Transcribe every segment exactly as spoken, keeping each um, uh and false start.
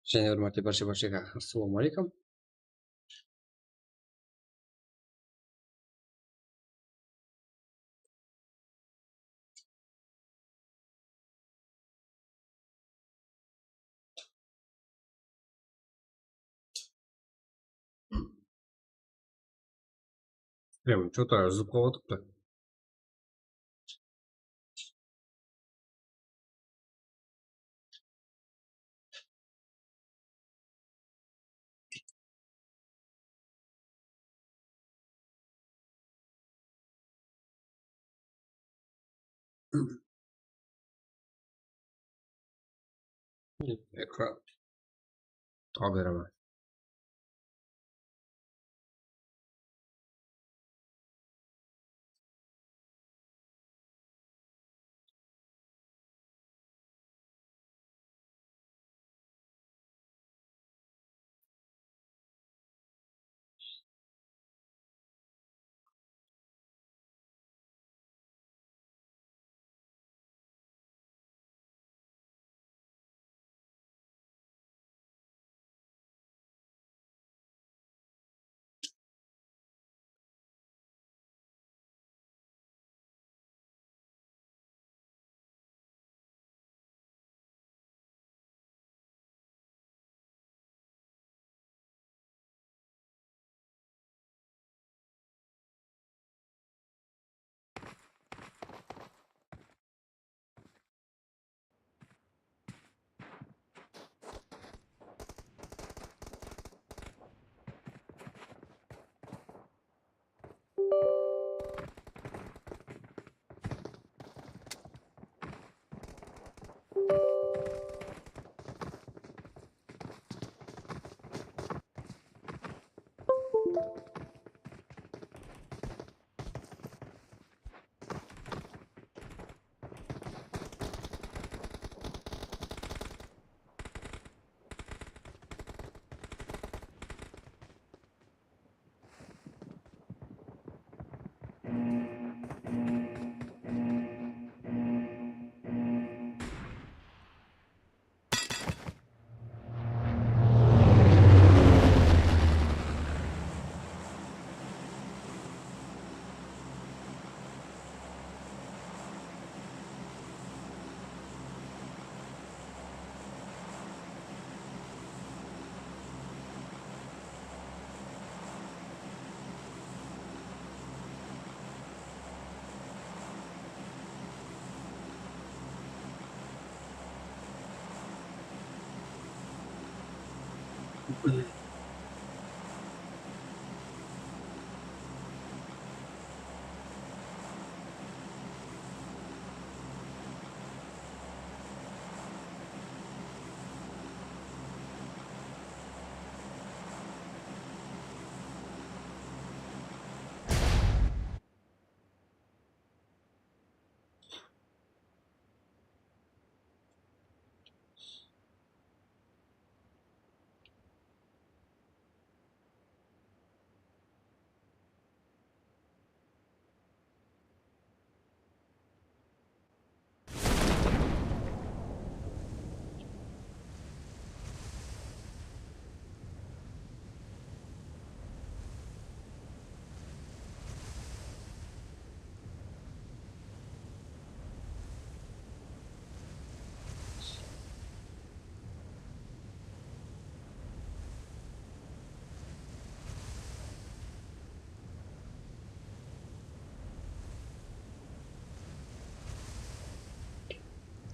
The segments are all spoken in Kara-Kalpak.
Jáne bir márte bárshege, bárshege assalamu aleykum. Prям, что-то zıp qılıp atıptı. Ekran. Tabi, bereme.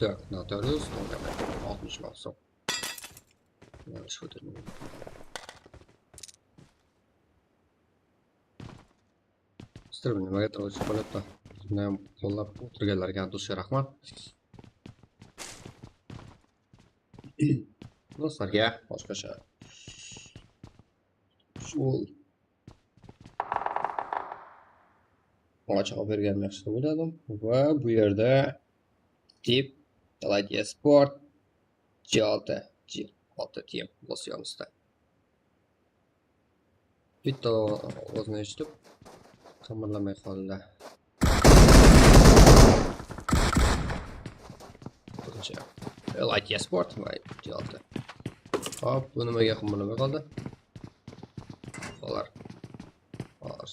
Так, Notarius, altmış maqsat. Yanlış ko'tardim. Sizler meni nimaga turg'izib qo'yapti? Meni qo'llab o'tirganlarga dushya rahmat. Do'stlarga boshqacha ushbu ochiq berganim yaxshi deb o'yladim. Va bu yerda Deep Light Esport G olti, G olti Team Los Yonista. Bitta o'zini eshitib, qimirlamay qoldi. Birinchi Light Esport va G olti. Hop, buni nimaga qilmay qaldı? Olar. Olar.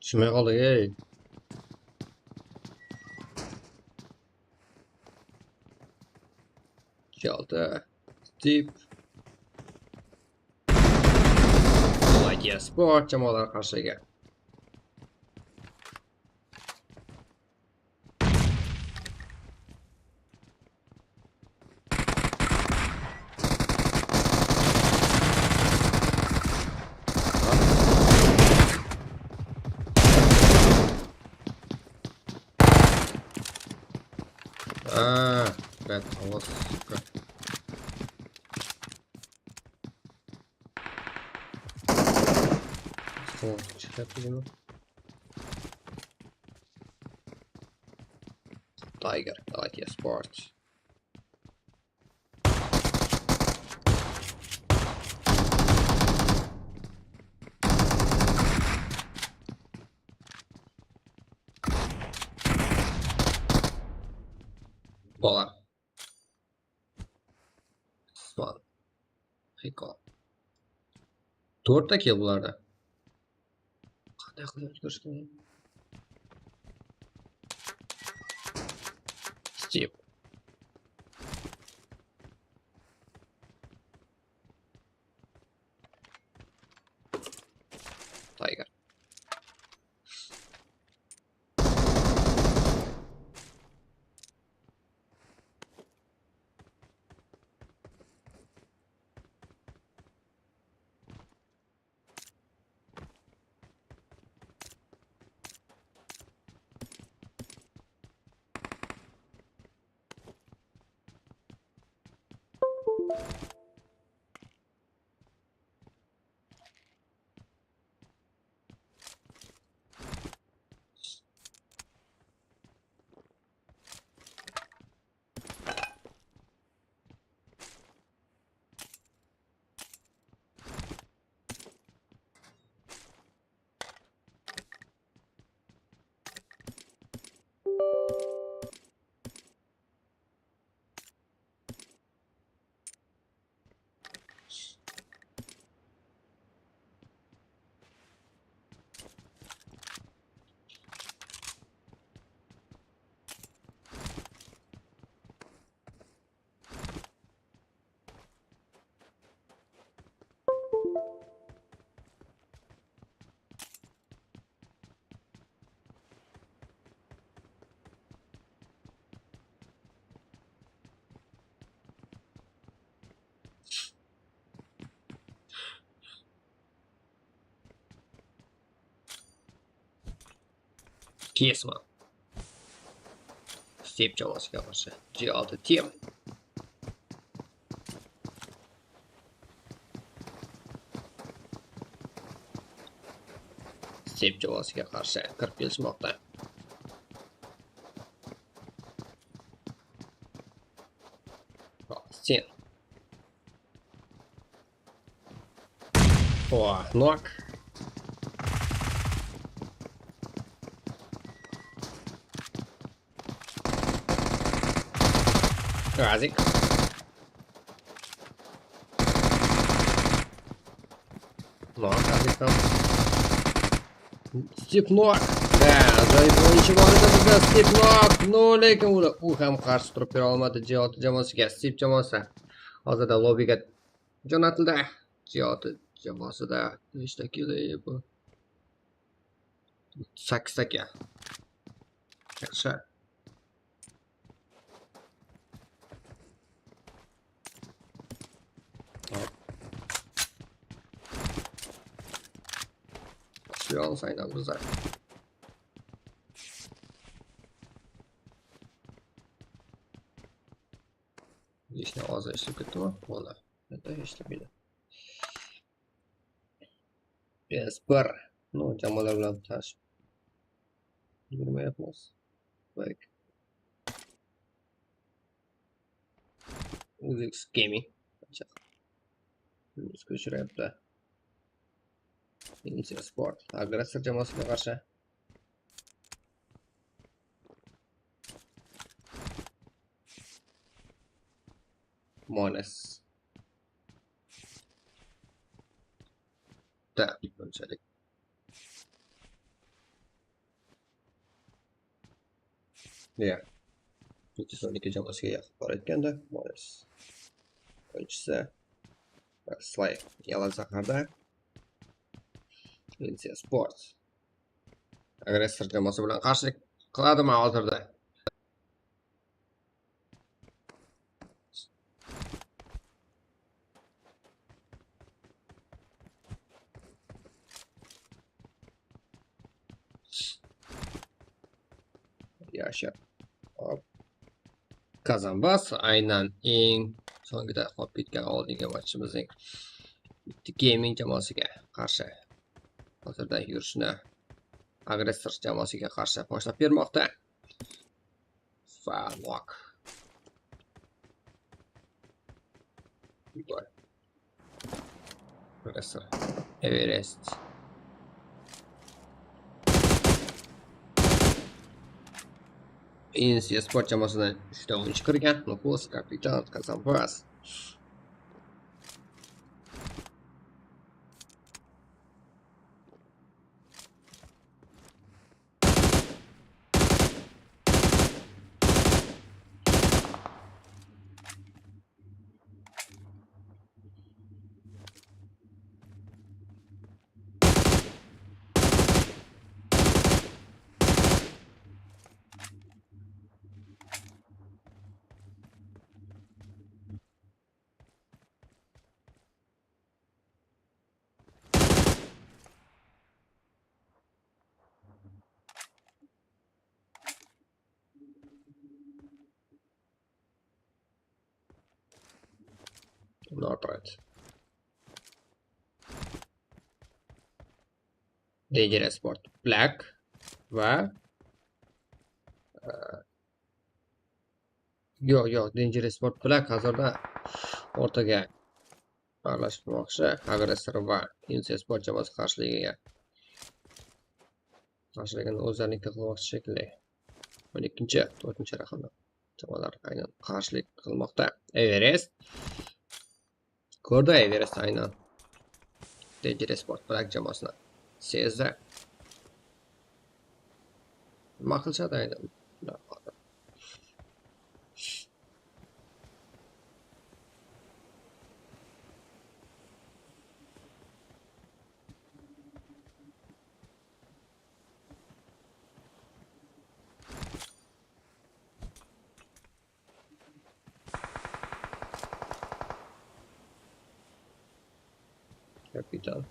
Tushmay qaldık, ey. Keldi. Steve. Ladya Sport, jamoalar qarshiga. А, блядь, алла, сука. О, читать, видимо. Tiger, Ladya Sport. Bolar. Usman. Prikol. Tórtta kill bularda. Qanday qılıp úlgerish kerek? Steve. Tiger. Kesma. Steve jamoasiga qarshi. G altı Team. Steve jamoasiga qarshi kirip kelishmoqda. Sen. O, nok. Razik. Nok, Razik tam. Steve nok. Da, ajoyib o'yinchi bor edi bizda, Steve nok. No, lekin ular u ham qarshi turib bera olmadi. G altı jamoasiga, Steve jamoasi hozirda lobbiga jo'natildi. G altı jamoasida nechta kill edi bu? Sakkiz taka. Yaxshi. Hop. Suyalım saydan bizler. Hech ne hozir ishlab ketdimi? Bo'ldi. Endi hech nima. P S bir. No, jamoalar bilan tanishib yurmayapmiz. Back. Uzix Gaming. Minusqa uchrayapti. Insiya Sport. Agressor jamoasiga qarshi. Mones. Da, bunchalik. Ya. Ikki yuz on ikki jamoasiga yaqın bor ekan-da, Mones. Birinchisi. Slay, Yalan Zaharda. Insiya Sport. Agressor jamoasi bilan qarshilik qiladimi hozirda? Yashar. Hop. Kazanbas, aynan eń sońgida qolib ketken Oldingi matchimizning Gaming jamoasiga qarshi. Hozirda yurishini agressor jamoasiga qarshi boshlab bermoqda. Fanok. Igor. Professor. Everest. Insiya Sport jamoasidan uchta o'yinchi kirgan. Nufus, Kapitan, Kazanbas. Not right. Dangerous Sport Black va, e, yoq, yoq, Dangerous Sport Black hozirda o'rtaga aralashmoqchi. Agressor va Insiya Sport jamoasi qarshiligiga qarshiligini o'zlariniki qilmoqchi shekilli. O'n ikkinchi, to'rtinchi raqamli jamoalar aynan qarshilik qilmoqda. Everest. Ko'rdi Everest aynan. Dangerous Sport Black jamoasini sezdi. Nima qilishadi aynan? Kapitan.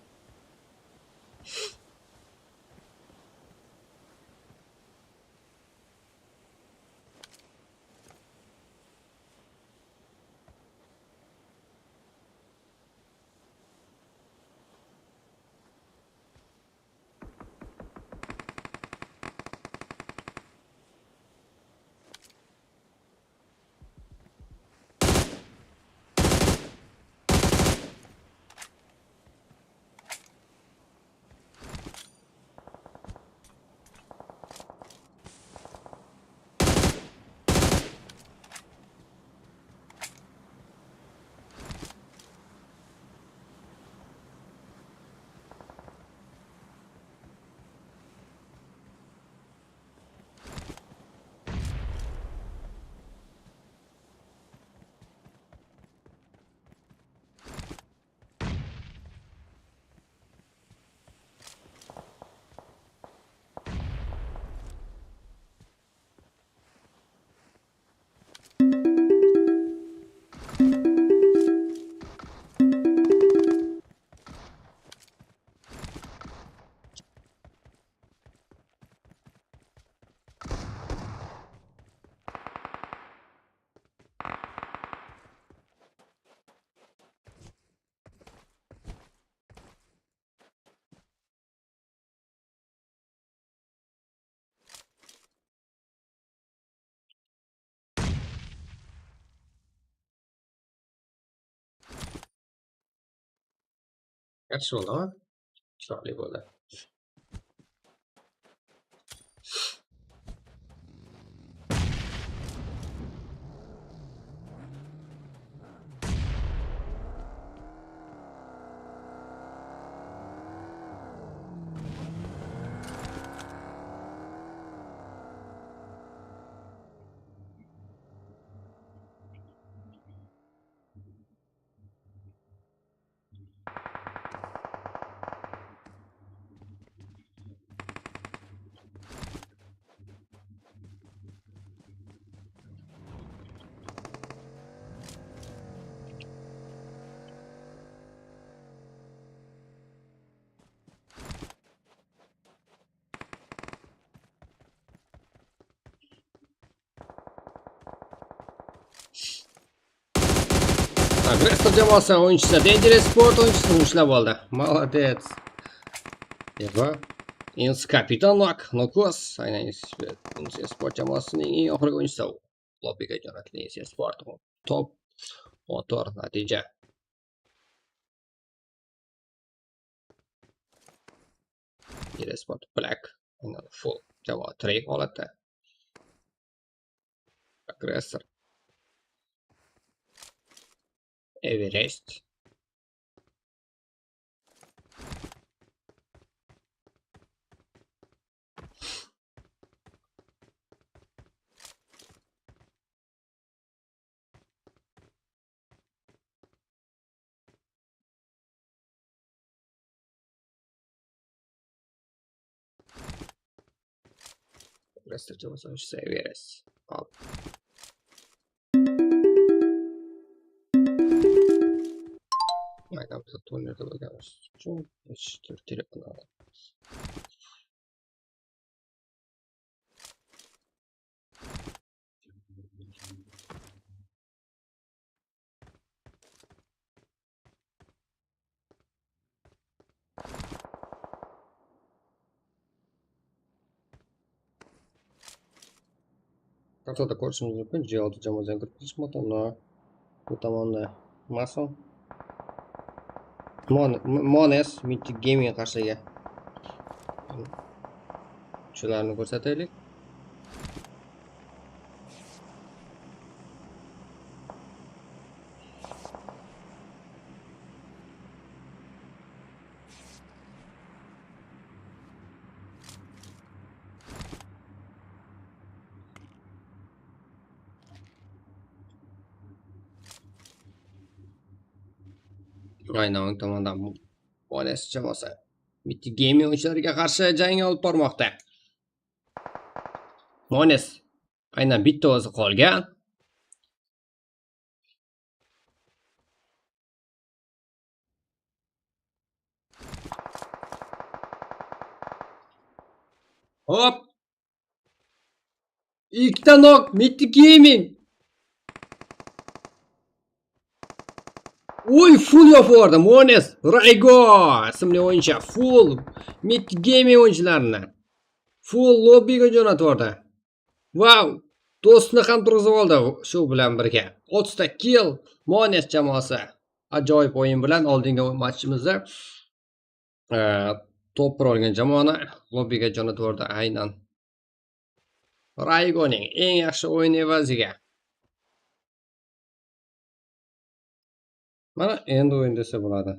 Yaxshi boldi, a? Chiroyli bo'ldi. Agressor jamoasi oynayshisi, Dangerous Sport oynayshisi ushlab oldi. Molodec. Eva. Ins kapitan Nok, Nokos. Aynan Ins Sport jamoasiniń eń oxirgi oynayshisi. Lobbiga jo'natilgan Ins Sport. Top. Motor, natija. Ins Sport Black. Aynan full. Jamoa tirik holatda. Agressor. Everest. Rastırıcı basınışı sayıveresiz. Al. Aynan biz turnirde bolganımız ushın hesh bir telefon alamız. Kartada kórishimiz múmkin, G altı jamoa zengirip kelishmoqda, mına bu tomonda Mason. Mon-, M-, Mones, Mythic Gaming qarshıga. Shularni ko'rsataylik. Aynan oń tomondan Mones jamoasi Mythic Gaming oynayıshılarına qarsı jang alıp barmaqta. Mones aynan bitta o'zi qolgan. Hop. Ikkita nok, Mythic Gaming. Oy, full yopıp yubordi, Mones, Raygo ismli o'yinchi, full Mythic Gaming o'yinchilarini. Full lobbiga jo'natib yubordi. Vau! Do'stini ham turg'izib oldi shu bilan birga. O'ttizta kill, Mones jamoasi. Ajoyib o'yin bilan oldingi matchimizda, e, top bir olgan jamoani lobbiga jo'natib yubordi aynan. Raygoning eng yaxshi o'yin evaziga. Mana, endi o'yin desa bo'ladi.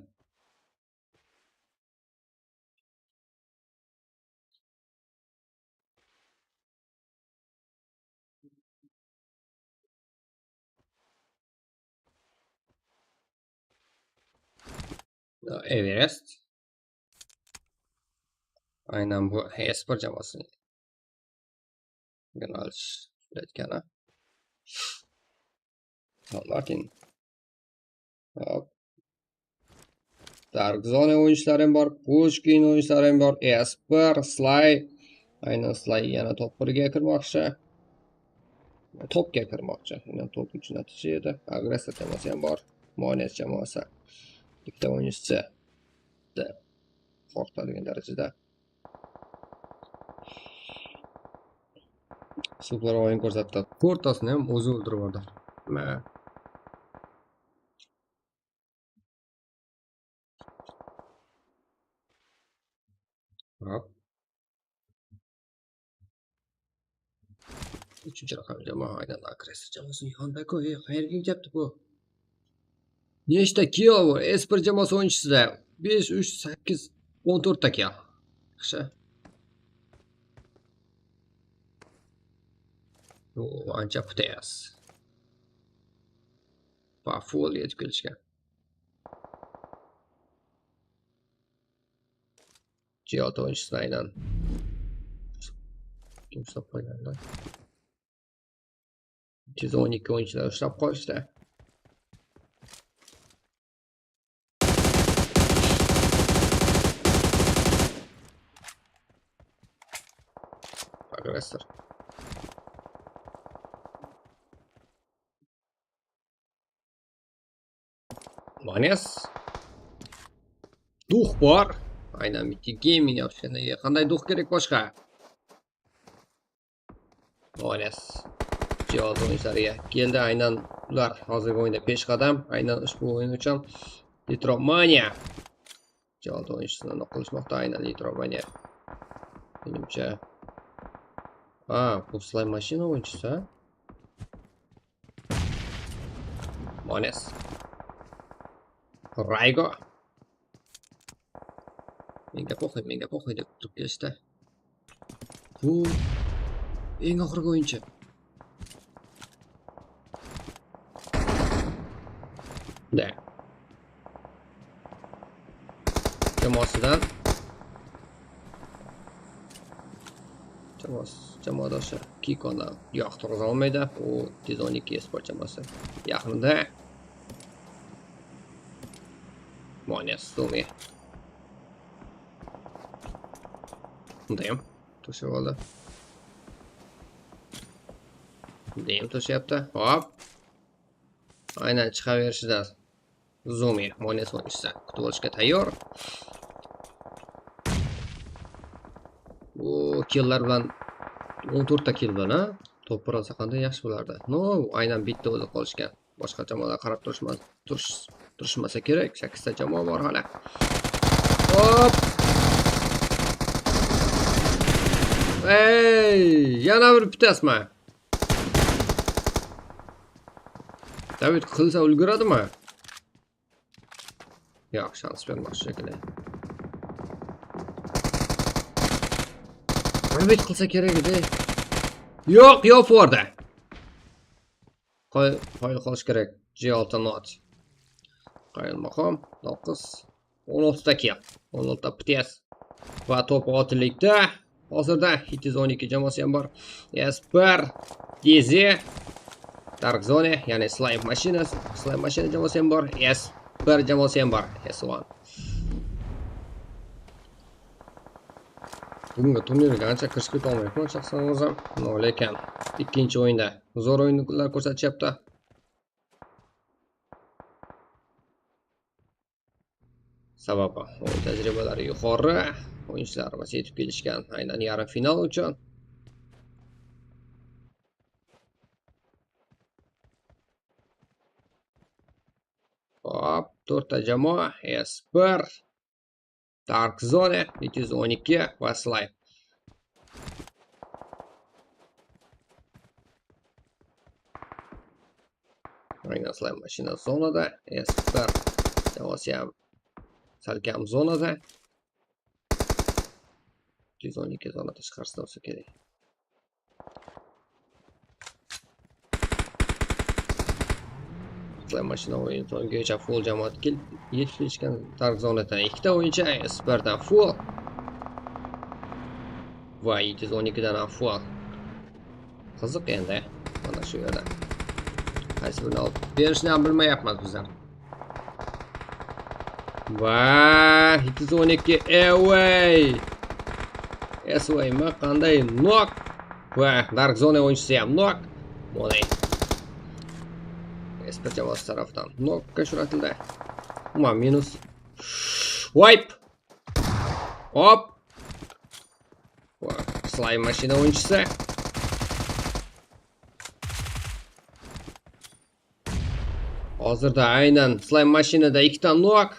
Everest. Aynan bu Esper jamoasi. Gnalch aytgani. Martin. Hop. Dark Zone o'yinchilari ham bor, Pushkin o'yinchilari ham bor, Esper, Sly. Aynan Sly yana top birga kirmoqchi. Topga kirmoqchi. Aynan top uchun natija edi. Agressor jamoasi ham bor. Mones jamoasi. Bitta o'yinchisi. Qo'rqitadigan darajada. Super o'yin ko'rsatdi. To'rttasini ham o'zi o'ldirib yubordi. Ma. Hop. Uchinchi raqam jamoa aynan agressor jamoasini yonida-ku. Ey, qayerga ketyapti bu? Nechta kill bu? Esper jamoasi o'yinchisida. Besh, uch, sakkiz, o'n to'rtta kill. Yaxshi. O, ancha putayapsiz. Pa, full yetib kelishgan. G olti o'yinchisini aynan. Kim uslab qo'ygan da? Yuz o'n ikki o'yinchilar ushlab qolishdi. Agressor. Manes. Duh bar. Aynan bitti gaming yapışkanda qanday duh kerek boshqa? Manes. Cevap oyıncıları keldi. Aynan bular hozirgi oyunda peshqadam. Aynan ushbu oyın uchun Litromaniya. Cevap oyıncısına noqılışmoqta aynan Litromaniya. Menimcha. A, bu slay mashina oyıncısı, a? Manes. Raygo. Menge poxuy, menge poxuy dep turıp kelishti. Bu eń oxırǵı oyıncı. Da. Jamoasıdan. Jamoas-, jamoadoshi Kikoni yoqtirib olmaydi. U Tizoniki esport jamoasi. Yaqinda. Manes, Zumi. Bunday ham to'sib oldi. Bunday ham to'sayapti. Hop. Aynan chiqaverishida Zumi, Manes o'ynashsa, kutib olishga tayyor. O, killlar bilan, o'n to'rtta kill bilan, a? Top bir olsa qanday yaxshi bo'lardi. No, aynan bitta o'zi qolishgan. Boshqa jamoalar qarab turishmas, turish, turishmasa kerak. Sakkizta jamoa bor hali. Hop! Ey, yana bir bitasmi? David qilsa ulguradimi? Yo'q, shans bermoqchi shekilli. David qilsa kerak edi. Yo'q, yo'q, bordi. Qoy, qoy qilish kerak. G olti not. Qayermaqom, to'qqiz, o'n oltita kill. O'n oltita pts. Va top otilikda. Hozirda Hitiz o'n ikki jamoasi ham bor. S bir, D Z, Dark Zone, ya'ni Slime Machine, Slime Machine jamoasi ham bor. S bir jamoasi ham bor. S bir. Bugungi turnirga ancha kirishib ketolmayapman shaxsan o'zim. No, lekin ikkinchi o'yinda zo'r o'yinlar ko'rsatishyapti. Sababi o'yin tajribalari yuqori, o'yinchilarimiz yetib kelishgan aynan yarim final uchun. Hop, to'rtta jamoa, S bir, Dark Zone, Hitiz o'n ikki va Slime. Aynan Slime mashina zonada, S bir jamoasi ham salkam zonada. Hitiz o'n ikki zona tashqarisida bo'lsa kerak. Slime mashina o'yin so'ngigacha full jamoat kel-, yetib kelishgan. Dark Zonedan ikkita o'yinchi, S birdan full. Va Hitiz o'n ikkidan ham full. Qiziq endi. Mana shu yerda. Qaysi birini olib berishni ham bilmayapmiz bizlar. Va, Hitiz o'n ikki, away! S Y mi? Qanday nok? Va, Dark Zone o'yinchisi ham nok. Money. S bir jamoasi tarafidan nokka uchratildi. Umuman, minus. Wipe! Hop! Va, Slime mashina o'yinchisi. Hozirda aynan Slime mashinada ikkita nok.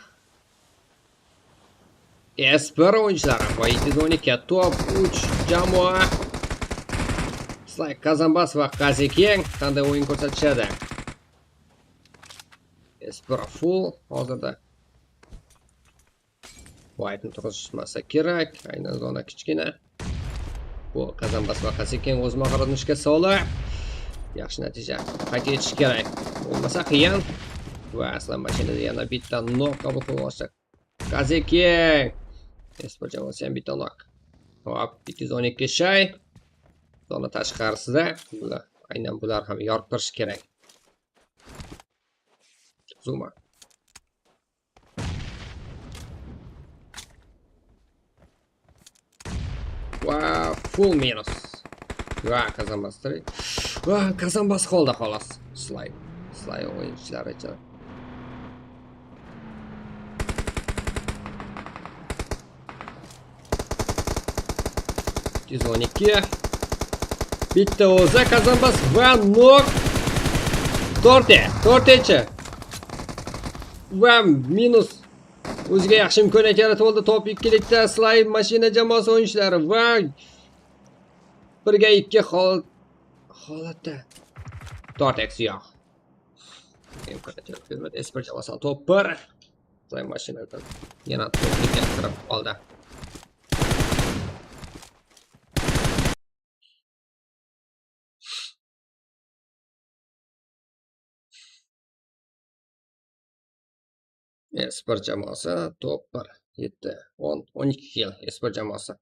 S bir o'yinchilari va Hitiz o'n ikki top uch jamoa. Slay Kazanbas va Qazikeng qanday o'yin ko'rsatishadi? S bir full hozirda. White'ni turg'izmasa kerak. Aynan zona kichkina. Bu Kazanbas va Qazikeng o'z mahoratini ishga solib, yaxshi natija qayd etishi kerak. Bo'lmasa qiyin. Va Aslan mashinada yana bitta nok qabul qilib olsa. Qazikeng. S bir jamoasi ham bitta nok. Hop, bitta zona ikki shay. Zona tashqarisida. Bular, aynan bular ham yorib turishi kerak. Zuma. Va full minus. Va Kazanbas tirik. Va Kazanbas qoldi xolos. Slay. Slay o'yinchilari uchun. Júz on eki. Bitta oza qazanbas va nok. Tórte, tórtinshi. Va minus. Óziga yaqshı imkoniyat yaratıldı. Top ikkilikte Sly mashina jamoasi o'yinchilari va birga ikki hol-, holatda. Tórtinshi yoq. Imkoniyat yaratıldı. Esper jamoasi top bir. Sly mashinadan yana top ikki kirib qoldi. Esper jamoasi top bir, yetti, o'n, o'n ikki kill Esper jamoasi.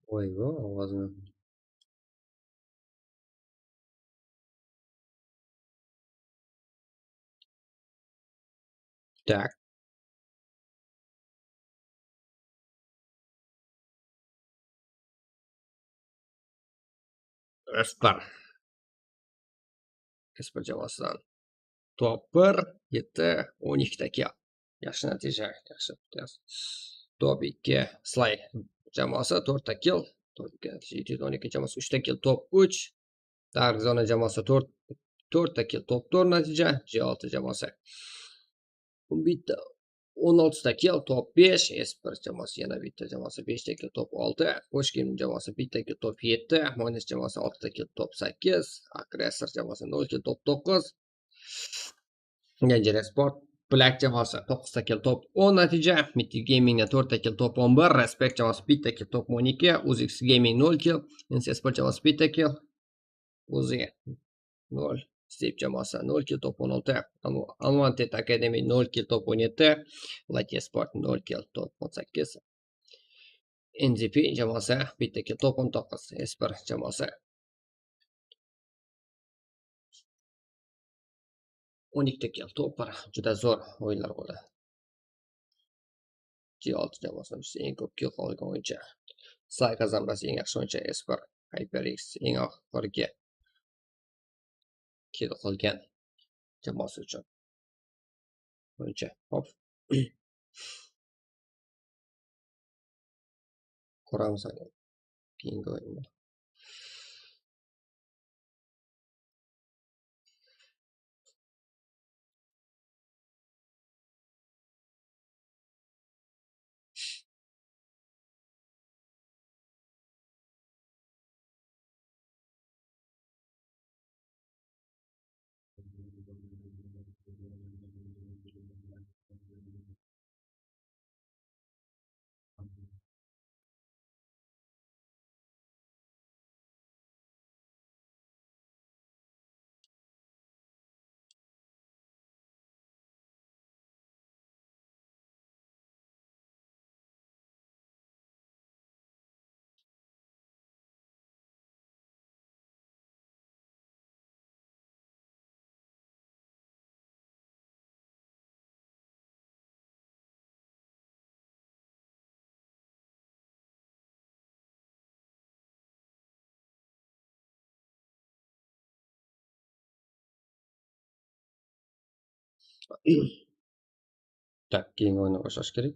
Oy, o, ovozini. Tak. Esper. Esper jamoasidan. Top bir, yetti, o'n ikkita kill. Yaxshi natija, yaxshi, yaxshi. Top ikki, Sly jamoasi to'rtta kill. Top ikki natija, yetti yuz o'n ikki jamoasi uchta kill, top uch. Dark Zona jamoasi to'rt, to'rtta kill, top to'rt natija, G olti jamoasi. Bitta, o'n oltita kill, top besh, Esper jamoasi yana bitta jamoasi, beshta kill, top olti, Pushkin jamoasi bitta kill, top yetti, Mones jamoasi oltita kill, top sakkiz, Aggressor jamoasi nol kill, top to'qqiz, Danger Sport, Black jamoasi to'qqizta kill, top o'n natija, Mythic Gaming to'rtta kill, top o'n bir, Respect jamoasi bitta kill, top o'n ikki, Uzix Gaming nol kill, N C Sport jamoasi bitta kill, Uzi nol, Steve jamoasi nol kill, top o'n olti, Unwanted Academy nol kill, top o'n yetti, Light Sport nol kill, top o'n sakkiz, N Z P jamoasi bitta kill, top o'n to'qqiz, Esper jamoasi o'n ikkita kill, top bir, juda zo'r o'yinlar bo'ldi. G olti jamoasi eng ko'p kill qilgan o'yinchi. Sly qazanbas eng yaxshi o'yinchi, Esper, HyperX eng oxirgi kill qilgan jamoasi uchun. Bo'yicha. Hop. Ko'ramiz aka. Keyingi o'yinda. Tak, keyingi o'yinni boshlash kerak.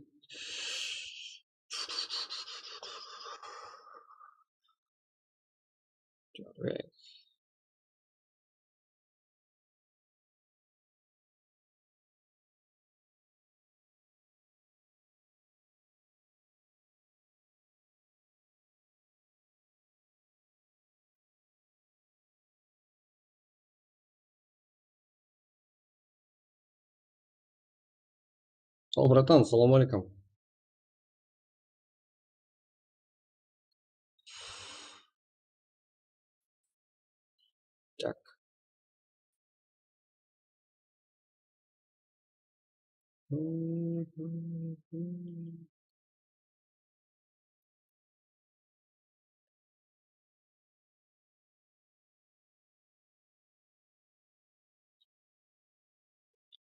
Sal, bratan, salam aleykum. Tak.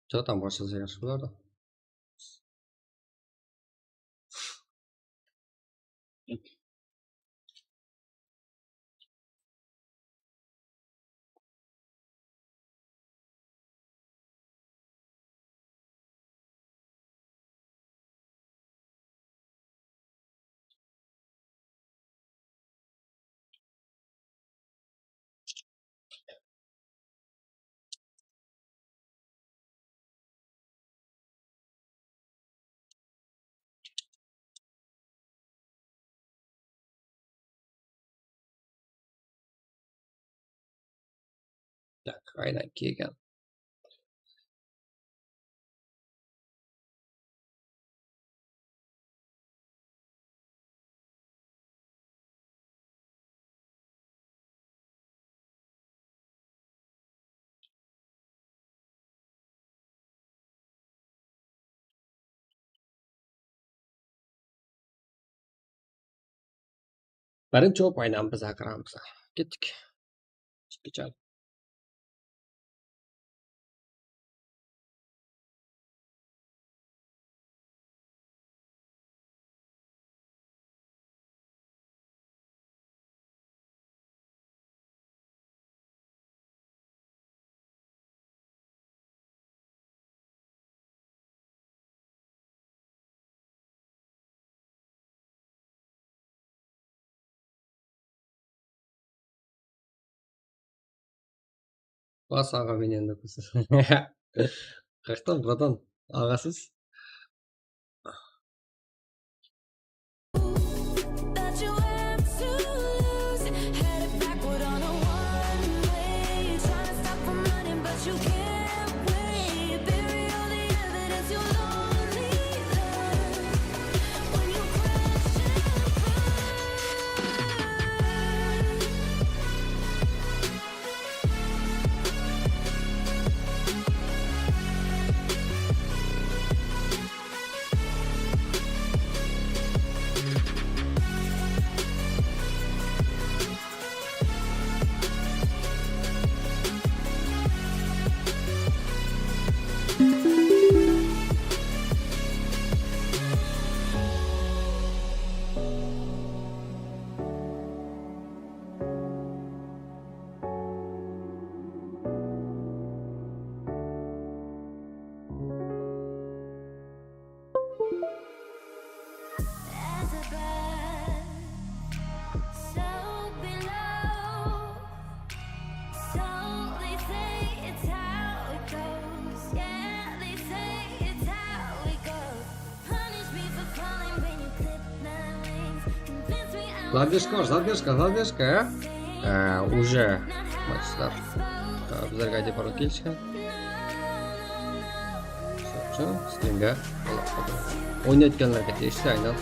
Что там больше за яршылар? Aynan kelgen. Birinshi bolıp aynamız biz akramız. Kettik. Jackie Chan. Bas aǵa, men endi. Qayaqtan, bratan? Aǵasız? Задержка bar, задержка, задержка, á? Á, уже, maçlar, á, bizlerge aytıp barıp kelishken. Sol ushın sizlerge oynayotganlarga tegishli aynal.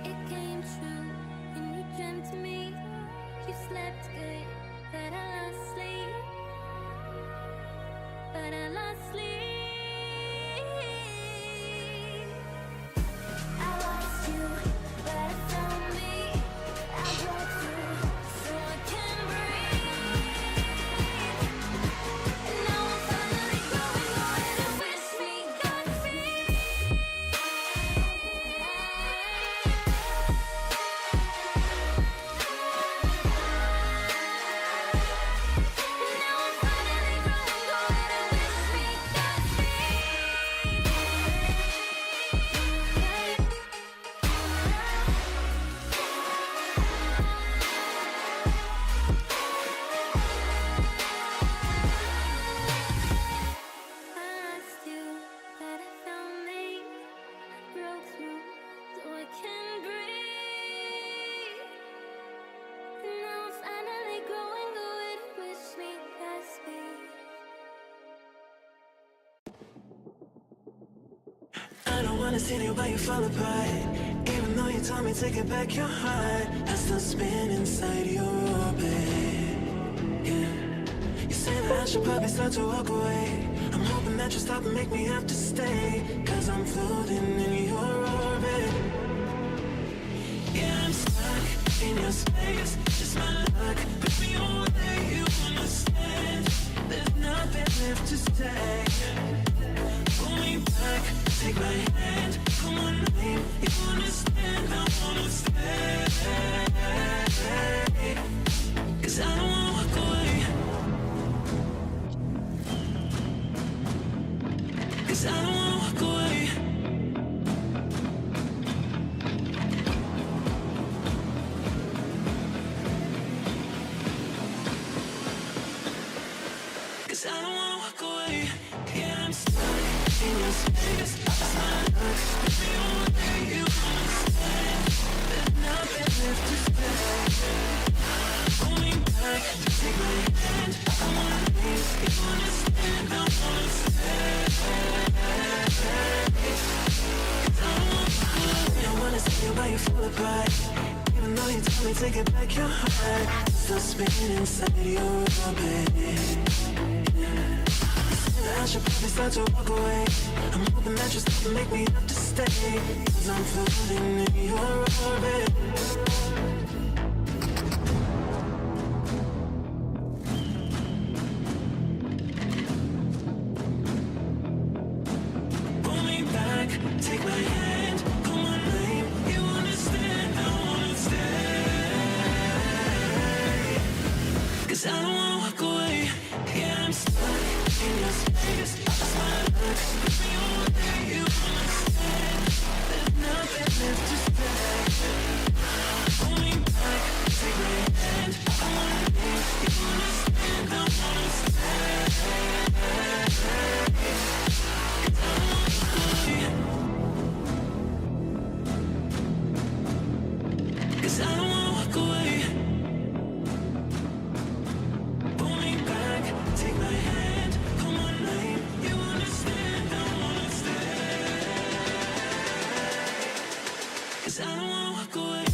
It came true when you dreamt me. You slept good, but I lost sleep. But I lost sleep. I lost you, but I found me. I broke through, so I can breathe. And now I'm finally growing old, and I wish me Godspeed. I don't wanna see you when you fall apart. Tell me to get back your heart. I still spin inside your orbit. Yeah. You say that I should probably start to walk away. I'm hoping that you stop and make me have to stay. 'Cause I'm floating in your orbit. Yeah, I'm stuck in your space. Just my luck. Push me away, you understand. There's nothing left to say. Pull me back, take my hand, call my name. You understand, I wanna stay. 'Cause I don't wanna walk away. 'Cause I don't wanna walk away. 'Cause I don't wanna walk away. Yeah, I'm stuck in your space. It's my luck. If you only knew you understand. There's nothing left to say. Pull me back, take my hand. I wanna leave. You understand, I wanna stay. 'Cause I don't wanna walk away. I wanna see you while you fall apart. Even though you told me to get back your heart, still spinning inside your orbit. You said that I should probably start to walk away. I'm hoping that you stop and make me have to stay. 'Cause I'm floating in your orbit. Pull me back, take my hand, call my name. You understand, I wanna stay. 'Cause I don't wanna walk away. Yeah, I'm stuck in your space. It's my luck. If you only knew you understand. There's nothing left to say. Pull me back, take my hand. I wanna leave. You understand, I wanna stay. 'Cause I don't wanna walk away. Pull me back, take my hand, call my name. You understand, I wanna stay. 'Cause I don't wanna walk away.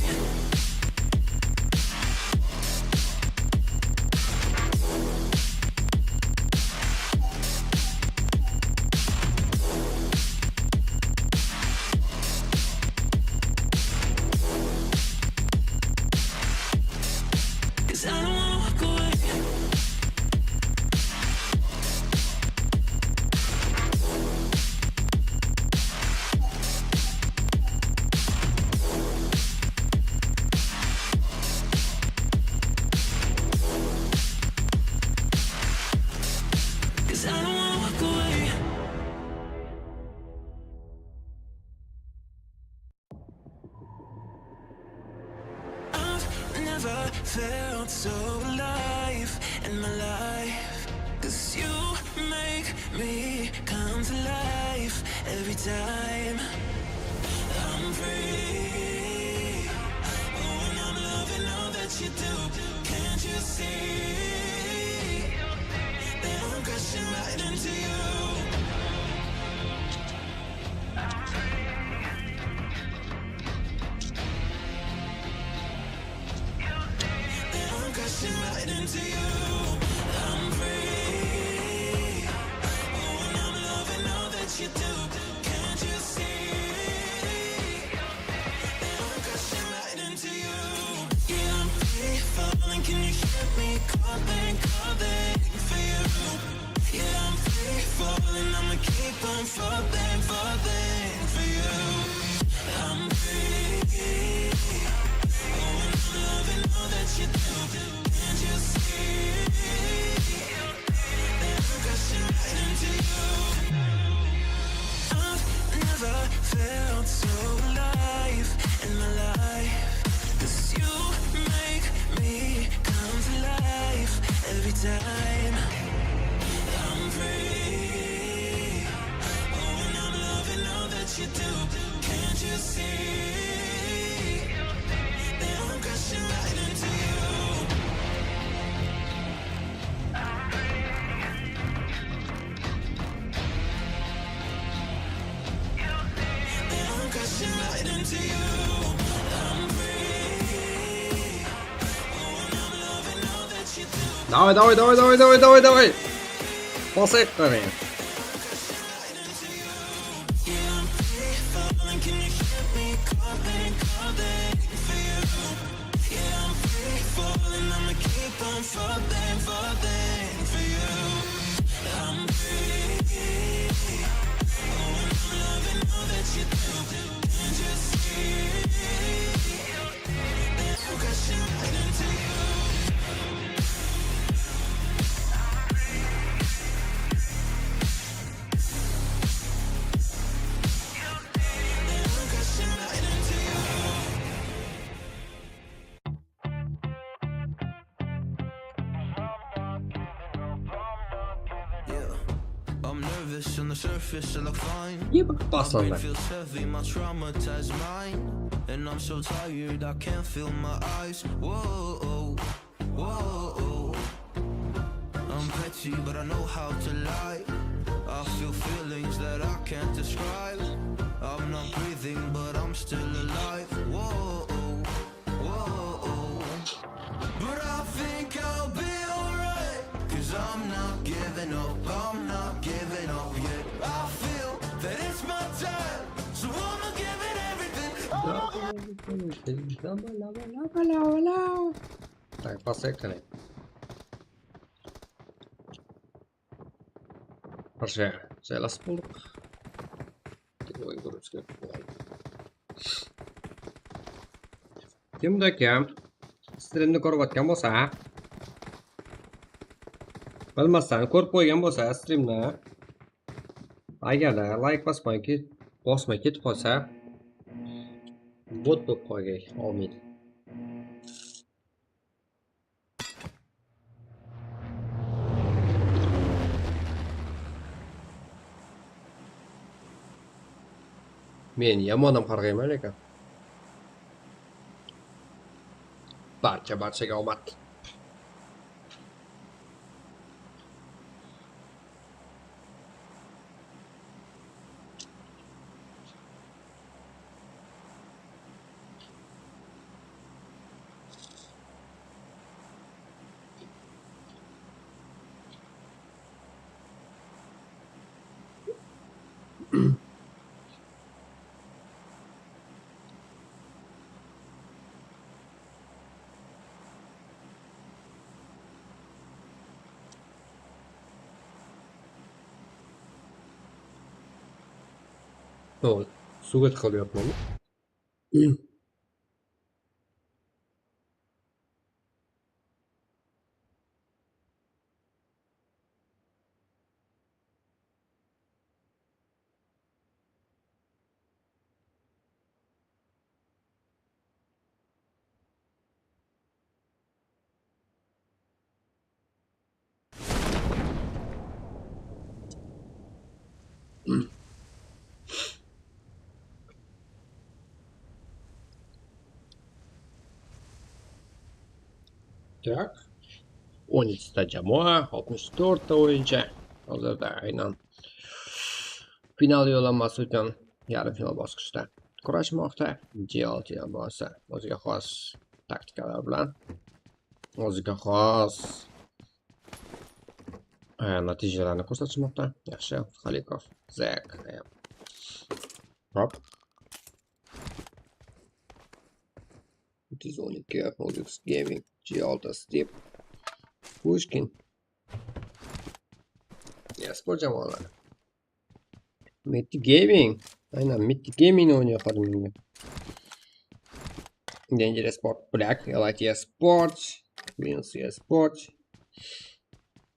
'Cause I don't wanna walk away. 'Cause I don't wanna walk away. I've never felt so alive in my life. 'Cause you make me come to life every time. I'm free. Oh, and I'm loving all that you do. Can't you see that I'm crashing right into you? That I'm crashing right into you. I'm free. Oh, and I'm loving all that you do. Can't you see that I'm crashing right into you? Yeah, I'm free falling. Can you hear me calling, calling for you? Yeah, I'm free falling, I'ma keep on falling, falling for you. I'm free. Oh, and I'm loving all that you do. Can't you see that I'm crashing right into you? I've never felt so alive in my life. 'Cause you make me come to life every time. I'm free. Oh, and I'm loving all that you do. Can't you see that I'm crashing right into you? That I'm crashing right into you. Davay, davay, davay, davay, davay, davay, davay. Basayıq qáne. Yeah. I'm nervous on the surface, I look fine. Yep, my brain feels heavy, my traumatized mind. And I'm so tired, I can't feel my eyes. Whoa, whoa. I'm petty, but I know how to lie. I feel feelings that I can't describe. I'm not breathing, but I'm still alive. Whoa. Whoa. But I think I'll be alright, 'cause I'm not giving up, I'm not giving up yet. I feel that it's my time, so I'ma give it everything. Lava, lava, lava, lava, lava. Tak, basayıq qáne. Bir jayǵa jaylasıp boldıq. Tek oyın kóriwimiz kerek bolǵan. Kim de kim strimdi kórip atqan bolsa, bilmastan kórip qoyǵan bolsa strimni, agar da layk basmay ket-, bosmay ketip qalsa, bot bolıp qoygay, awmin. Men yaman ham qarǵayman eken. Barcha, barchaga omad. Sol, suwga tıqılıp yapman. Tak. On eki ta jamoa, altmısh tórt ta oyınsha. Hozirda aynan final yo'llanmasi uchun yarim final bosqichda kurashmoqda. G L T jamoasi o'ziga xos taktikalar bilan, o'ziga xos, e, natijalarni ko'rsatishmoqda. Yaxshi, Xalikov, Zek, e, hop. Uch yuz on ikki, Oryx Gaming, G olti Step, Pushkin. Esport jamoalari. Mitti Gaming. Aynan, Mitti Gaming oynuyor qadimgi. Danger Esport, Black, L I T Esport, Queens Esport.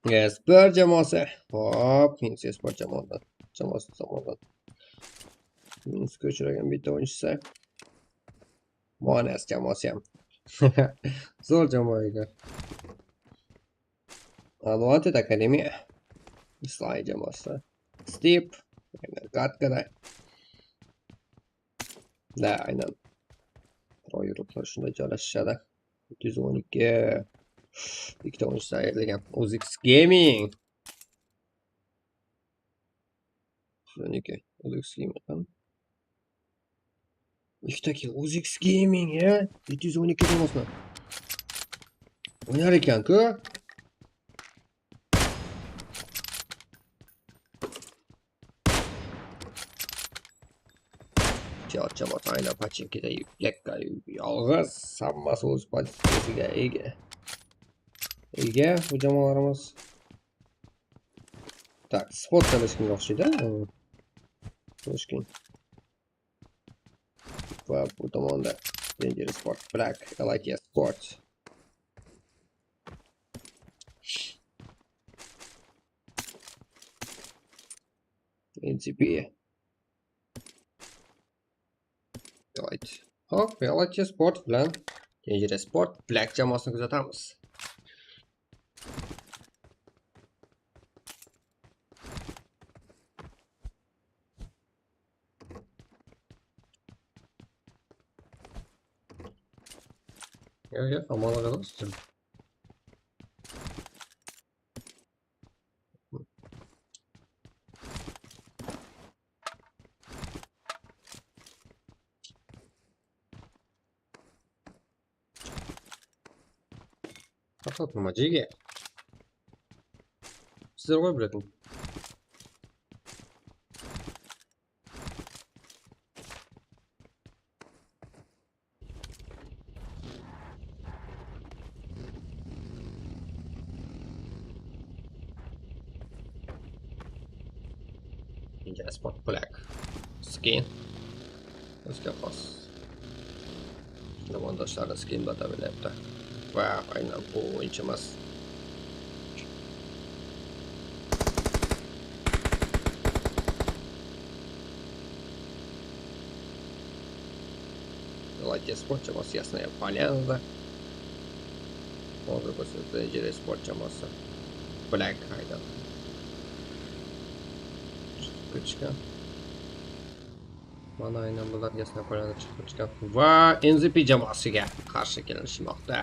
Esport jamoasi. Hop, Queens Esport jamoasi. Jamoasi, jamoasi. Minusqa uchragan bitta o'yinchisi. Monas jamoasi ham. Zo'r jamoa edi. Unwanted Academy. Sly jamoasi. Steve. Gadkada. Da, aynan. Pro Europe shunday joylashishadi. Uch yuz on ikki. Ikkita o'yinchi tayyorlagan. Ozix Gaming. Shuniki, Ozix Gaming ham. Ikkita eken, Ozix Gaming, ya. Yetti yuz on ikki jamoasına. Oynar eken-ku. Atacağım ayna paçinkide yakka yalǵız, hamması óz poziciyasiga ege. Ege bu jamalarımız. Tak, spot da eshkim joq shiydi. Eshkim. Va bu tomonda Dangerous Sport, Black, L I T Sport. N C P. L I T. Hop, L I T Sport bilan Dangerous Sport, Black jamoasini kuzatamiz. Yoq, yoq, amanlıq emas. Toqtatıń ma, jege? Sizler ǵoy biletin. Ninja Sport Black. Skin. Ózge qos. Jabondoshlari skin bata bilyapti. Va, aynan bu o'yinchimiz. Давайте спорт jamoasi, Ясная Поляна. Hozir ko'rsatdi Jere sport jamoasi. Black aynan. Chiqib ketishgan. Mana aynan bular Ясная Поляна chiqib ketishgan. Va N Z P jamoasiga qarshi kelishmoqda.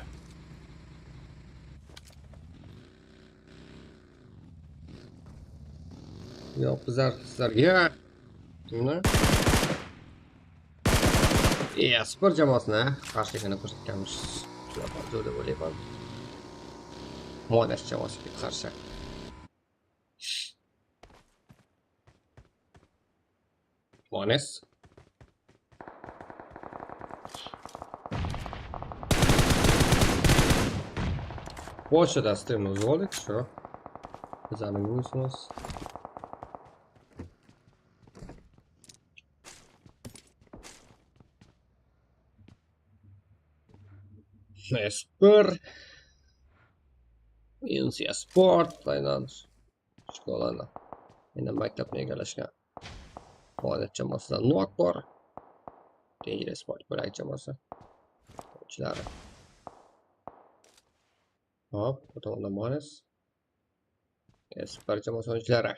Yo'q, bizlar sizlarga. Mana. Esper jamoasına qarshi ekanini ko'rsatganmiz. Shular zo'r deb o'ylayman. Monash jamoasiga qarshi. Mones. Polshada strimni uzib oldik, shu. Bizlarning minusimiz. Esper. Insiya sport, aynan. Shkolani. Endi maktabni egallashgan. Faoliyat jamoasida Nok bor. Dangerous Sport, Black jamoasi. O'yinchilari. Hop, bu tomonda Mones. Esper jamoasi o'yinchilari.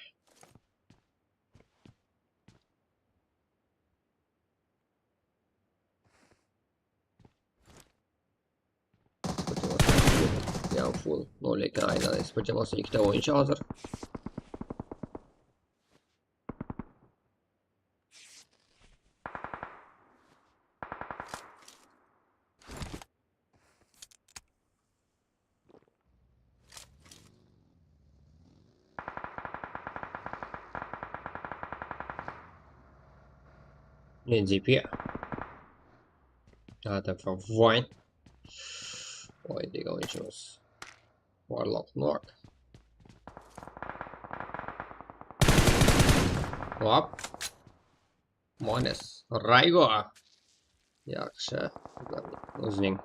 Ya full nol eki aynan Esper jamoasi ikkita o'yinchi hozir. N Z P. Adam Vine. Oy, degen o'yinchimiz. Warlock Nok. Hop. Mones. Raygo. Yaxshi. O'zining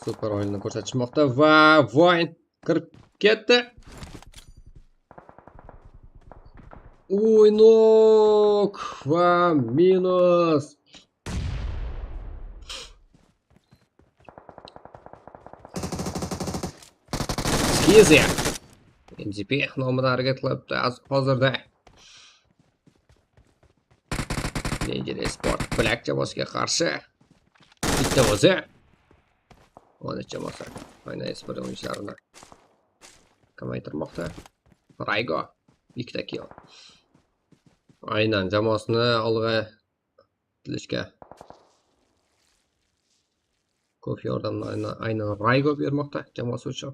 super o'yinini ko'rsatishmoqda. Va Voyn kirib ketdi. Uy, Nok. Va minus. Skizi. M Z P nomida harakat qilibdi az-, hozirda. Dangerous Sport Black jamoasiga qarshi. Bitta o'zi. Ona jamoasi. Aynan Esper o'yinchilarini kamaytirmoqda. Raygo. Ikkita kill. Aynan jamoasini olg'a tilishga ko'p yordamni aynan, aynan Raygo bermoqda jamoasi uchun.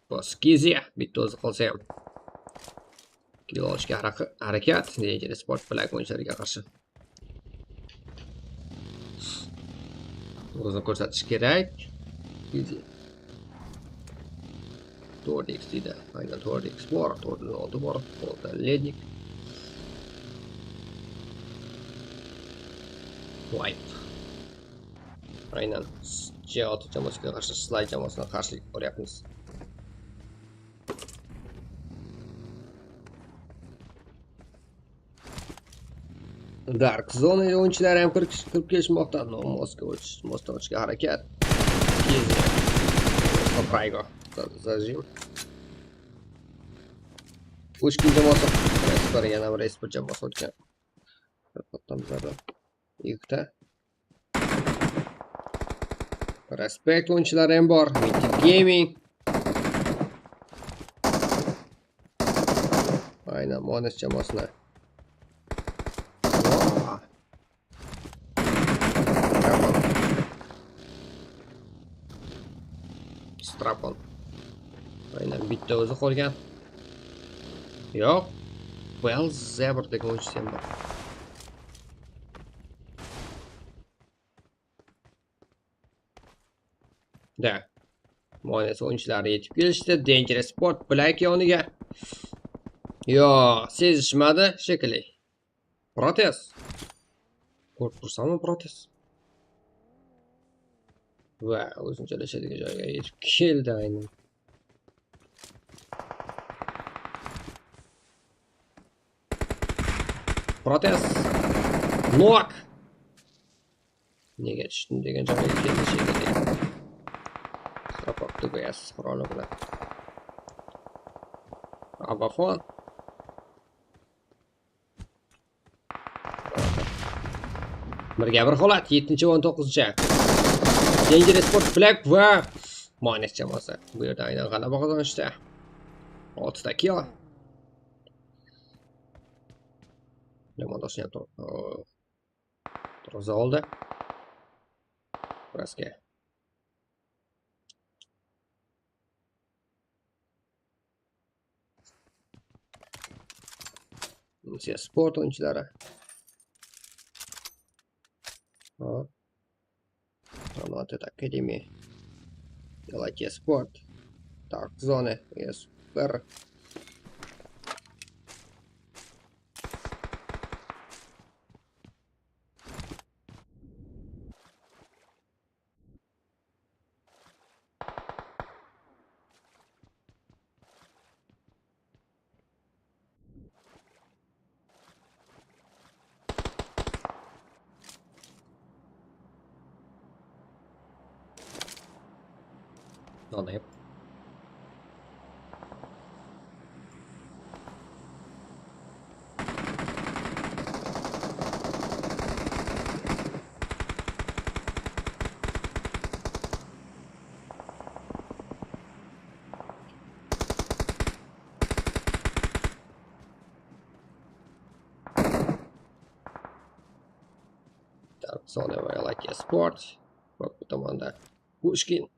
Boskizi bitta o'zi qolsa ham. Kill alishga haraka-, harakat. Dangerous Sport Black oynayshılarǵa qarshi. Ózin kórsetish kerek. Tordix deydi. Aynan Tordix bor. Tordix oldı bor. Oldı lednik. Wipe. Aynan. C altı jamoasiga qarshi, Sly jamoasına qarshi uryapmız. Dark Zone oyuncuları hám kirip, kirip kelishmoqda. No, Moskva, Moskva harakat. Kezi. Praygo. Za-, zajim. Pushkin jamoası. Resper, yana bir Resper jamoası ótken. Bir pottan bizlerde. Ekta. Respekt oyuncular hám bor. Mythic Gaming. Aynan, Mones jamoasına. Oha. Strapon. Strapon. Aynan, bitta ózi qolgan. Yoq. Belzebr degen oyunshı sen bar. Da. Mones oyuncuları etip kelishti. Dangerous Sport, Black yoniga. Yo, sezishmadi shekilli. Protest. Kórip tursańma protest. Va, ózin jáleshedigen joyga etip keldi aynan. Protest. Nok. Nege tústim degen joyga keldi shekilli. Strapon T B S quralı bilan. Abafon. Birge bir holat, yettinchi, on to'qqizinchi. Dangerous Sport Black va Mones jamoası. Bu yerda aynan g'alaba qozonishdi. Oltita kill. Yomon do'stim tur-, o, turg'izib oldi. Birozga. Mine, sport oyuncuları. Hop. Anotted Academy. Elite Sport. Dark Zone. Esper. Alayım. Dark Zone ve Elite Sport. Bak, bu tomanda Pushkin.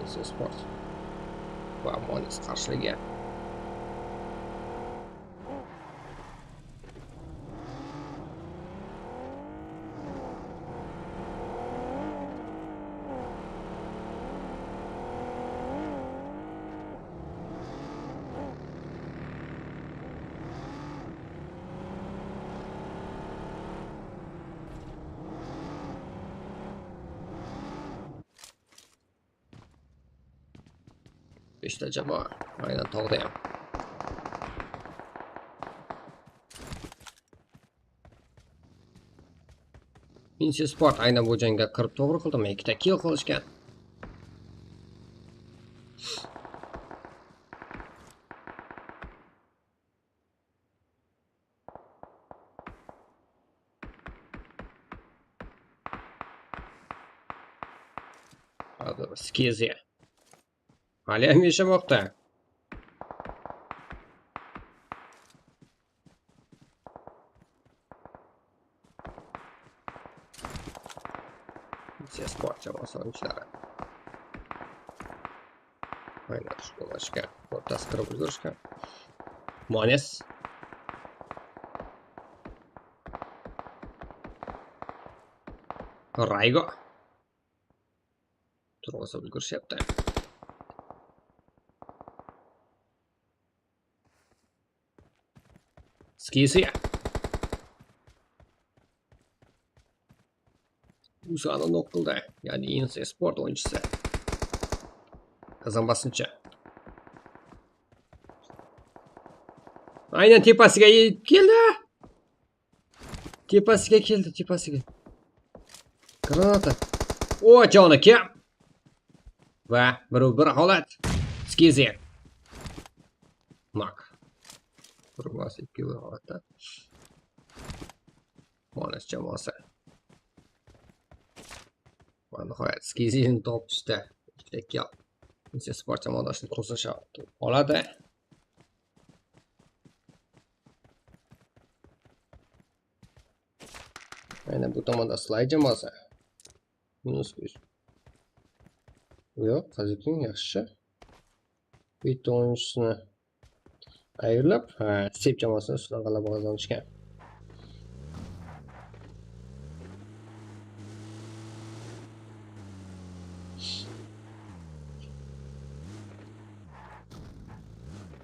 Neyse, sport. Va Mones qarshilagan. Ishte jama, aynan tawda. Minsi Sport aynan bu jangga kirip to'g'ri qildim, ikkita kill qilishgan. Skizi. Hali hám yashamaqta. Ses partiya baslanıshları. Aynan ushbu mashka. Ortası kirip úlgerish. Mones. Raygo. Turǵızıp úlgerish yaptı. Skisi. Usanı nok qıldı. Yaǵnıy, Insa Sport oyınshısı. Qazanbasınshı. Aynan tepasiga keldi. Tepasiga keldi, tepasiga. Granata. O, joni kem. Va birew bir holat. Skizi. Nok. Bir bas ikki bir holatda. Mones jamoası. Va nihoyat Skizini topıp tústi. Ikki. Insa Sport jamoadoshin qo'shimsha oladı. Mana bu tomonda Slay jamoasi. Minus bir. Yo'q, Qazıkin yaxshi. Bitta o'yinchisi tayyorlab, ha, Step jamoasi ustidan g'alaba qozonishgan.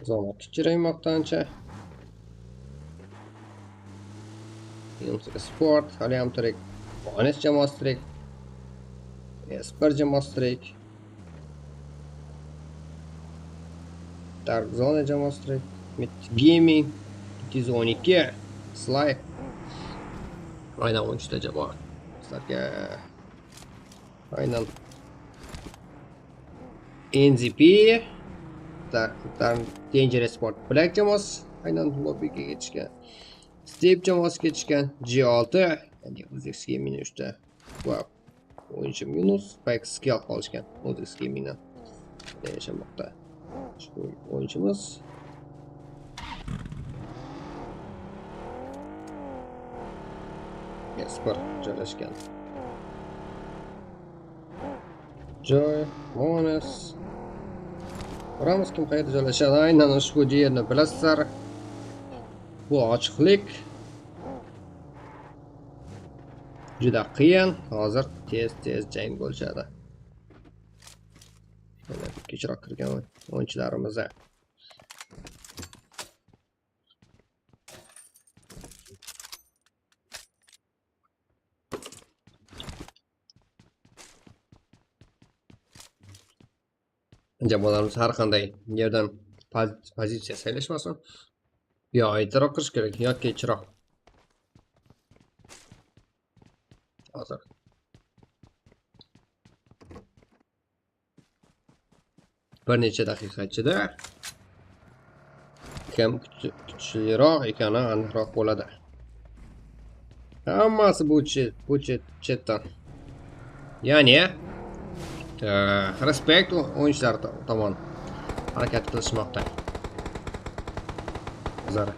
Zona titreymoqda ancha. Sport, Allium tirik, Ones jamoasi tirik, Esper jamoasi tirik. Dark Zone jamoasi tirik. Mit Gaming, ikki yuz o'n ikki, Sly. Aynan o'n uchta jamoa. Sizlarga aynan N Z P, Dark, Dark Dangerous Sport Black jamoasi aynan lobbiga ketishgan. Step jamoasi ketishgan. G olti, ya'ni Uzix Gaming uchta. Va o'yinchi minus, Pax skill qolishgan Uzix Gamingdan. Yashamoqda. Ushbu o'yinchimiz Esper joylashgan. Joy, Mones. Ko'ramiz, kim qayerda joylashadi. Aynan ushbu jerni bilasizlar. Bu ochiqlik. Juda qiyin. Hozir tez-tez jang bo'lishadi. Mana kechroq kirgan o'yinchilarimiz. Jamoalarimiz har qanday yerdan poz-, pozitsiya saylashmasin. Yo ertaroq kirish kerak, yo kechroq. Hozir. Bir necha daqiqa ichida kim kuch-, kuchliroq ekani aniqroq bo'ladi. Hammasi bu chet, bu chet, chetdan. Ya'ni, e, respekt o-, o'yinchilar to-, tomon harakat qilishmoqda. Bizlar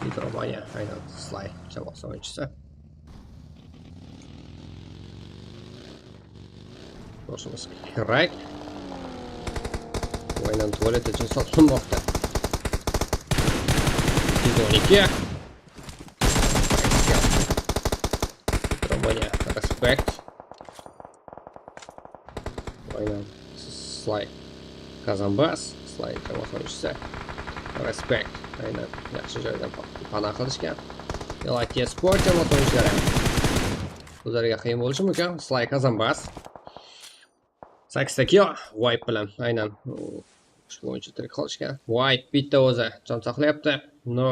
Nitromaniya, aynan Sly jamoasi o'yinchisi. Do'stimiz Krak. Aynan tualet uchun saqlanmoqda. Ikki yuz o'n ikki. Nitromaniya, respekt. Aynan Sly. Kazanbas, Sly jamoasi o'yinchisi. Respekt. Aynan yaxshi joydan pa-, pana qilishgan. Elite Sport jamoasi o'yinchilari. O'zlariga qiyin bo'lishi mumkin. Sly Kazanbas. Sakkizta kill, Wipe bilan. Aynan ushbu o'yinchi tirik qolishgan. Wipe bitta o'zi jon saqlayapti. No.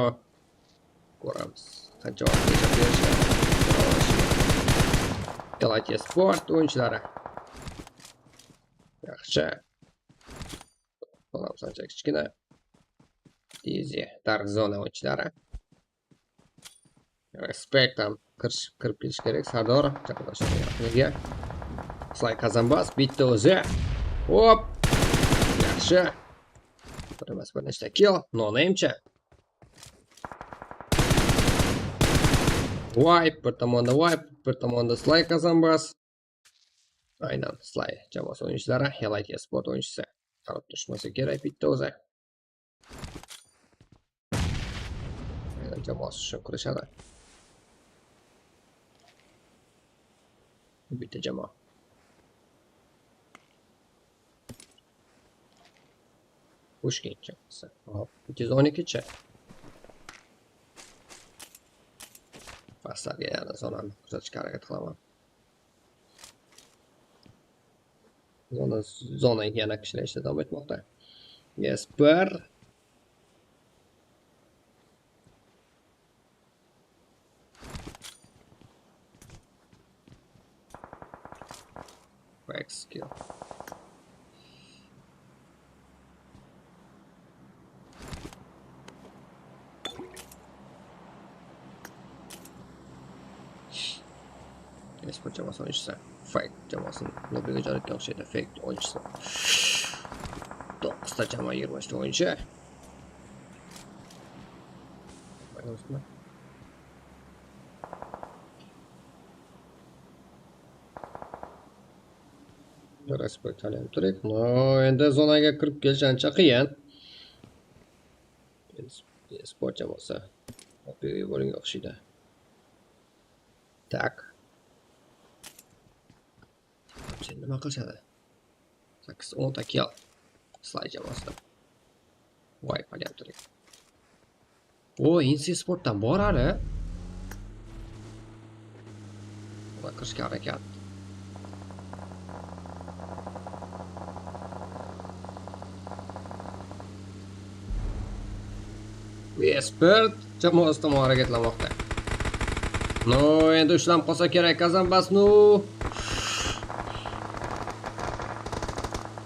Ko'ramiz. Qancha vaqt yashab berishadi. Elite Sport o'yinchilari. Yaxshi. Ko'ramiz, ancha kichkina. Easy. Dark Zone o'yinchilari. Respekt ham kirish, kirib ketish kerak. Sardor, chaqirishga. Sly qazanbas, bitti ózi. Hop. Yaqshı. Bir emes, bir neshta kill. No name-sha. Wipe, bir tomonda wipe, bir tomonda Sly qazanbas. Aynan, Sly jamoasi oyınshıları, Elite Esport oyınshısı. Qarap turıshmasa kerek bitti ózi. Aynan jamoasi ushın kúreshedi. Bitta jamoa. Pushkin jamoasi. Hop, bitta júz on eki-shi. Baslarǵa yana zonanı kúzatishke háreket qilaman. Zona, zona yana kishireyishda davom etmoqda. Esper. Fake skill. Esport jamoasi oyınshısı. Fake jamoasın lobbiga joylatgan oqshaydı. Fake oyınshısı. Toǵızta jama, jigirma úshta oyınshı. Respekt, hálem turayıq. No, endi zonaga kirip kelish ansha qıyın. Sport jamoası. Lobbiga bólingen oqshaydı. Tak. Sen nima qilishadi? Sakkiz, o'nta kill. Sly jamoasida. Voy, polyam turayıq. O, Insi sportdan bor hali. Bular kirishga harakat. Esport jamoasi tomon hareketlanmoqda. No, endi ushlam qolsa kerak, Kazanbas, no.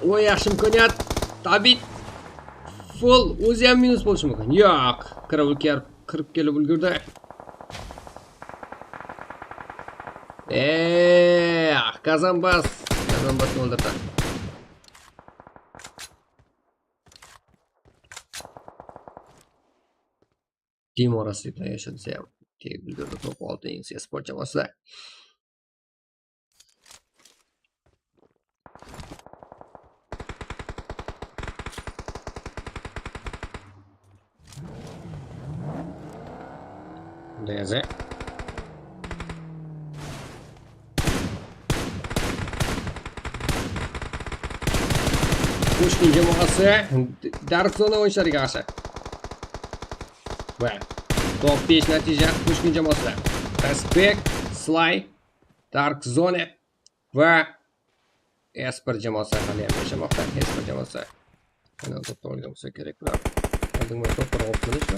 Oy, yaxshi imkoniyat. Tabit. Full, o'zi ham minus bo'lishi mumkin. Yo'q, kirib, kirib kelib ulgurdi. Eee, Kazanbas. Kazanbasni o'ldirdi. Dimo Rasipdan yashadi, sen tegib ulgurdi, top olti Insi sport jamoasida. Bunday eze. Pushkin jamoasi Dark Zone o'yinchilariga qarshi. Va top besh natija Pushkin jamoasida. Respect, Sly, Dark Zone va Esper jamoasi hali ham yashamoqda. Esper jamoasi. Mana to'xtab olgan bo'lsa kerak bular. Oldingi to'plar olib turishdi.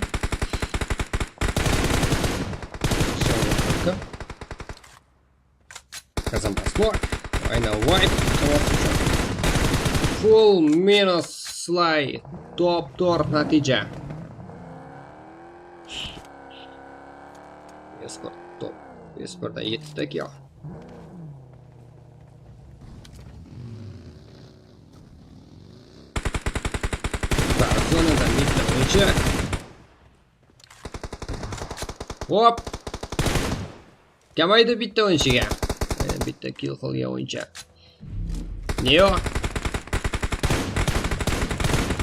Kazanbas. Aynan wipe. Full minus Sly. Top to'rt natija. Esper top. Esperda yetti kill. Dark Zonada bitta o'yinchi. Hop. Kamaydi bitta o'yinshiga. Yana bitta kill qilgan o'yinchi. Neo.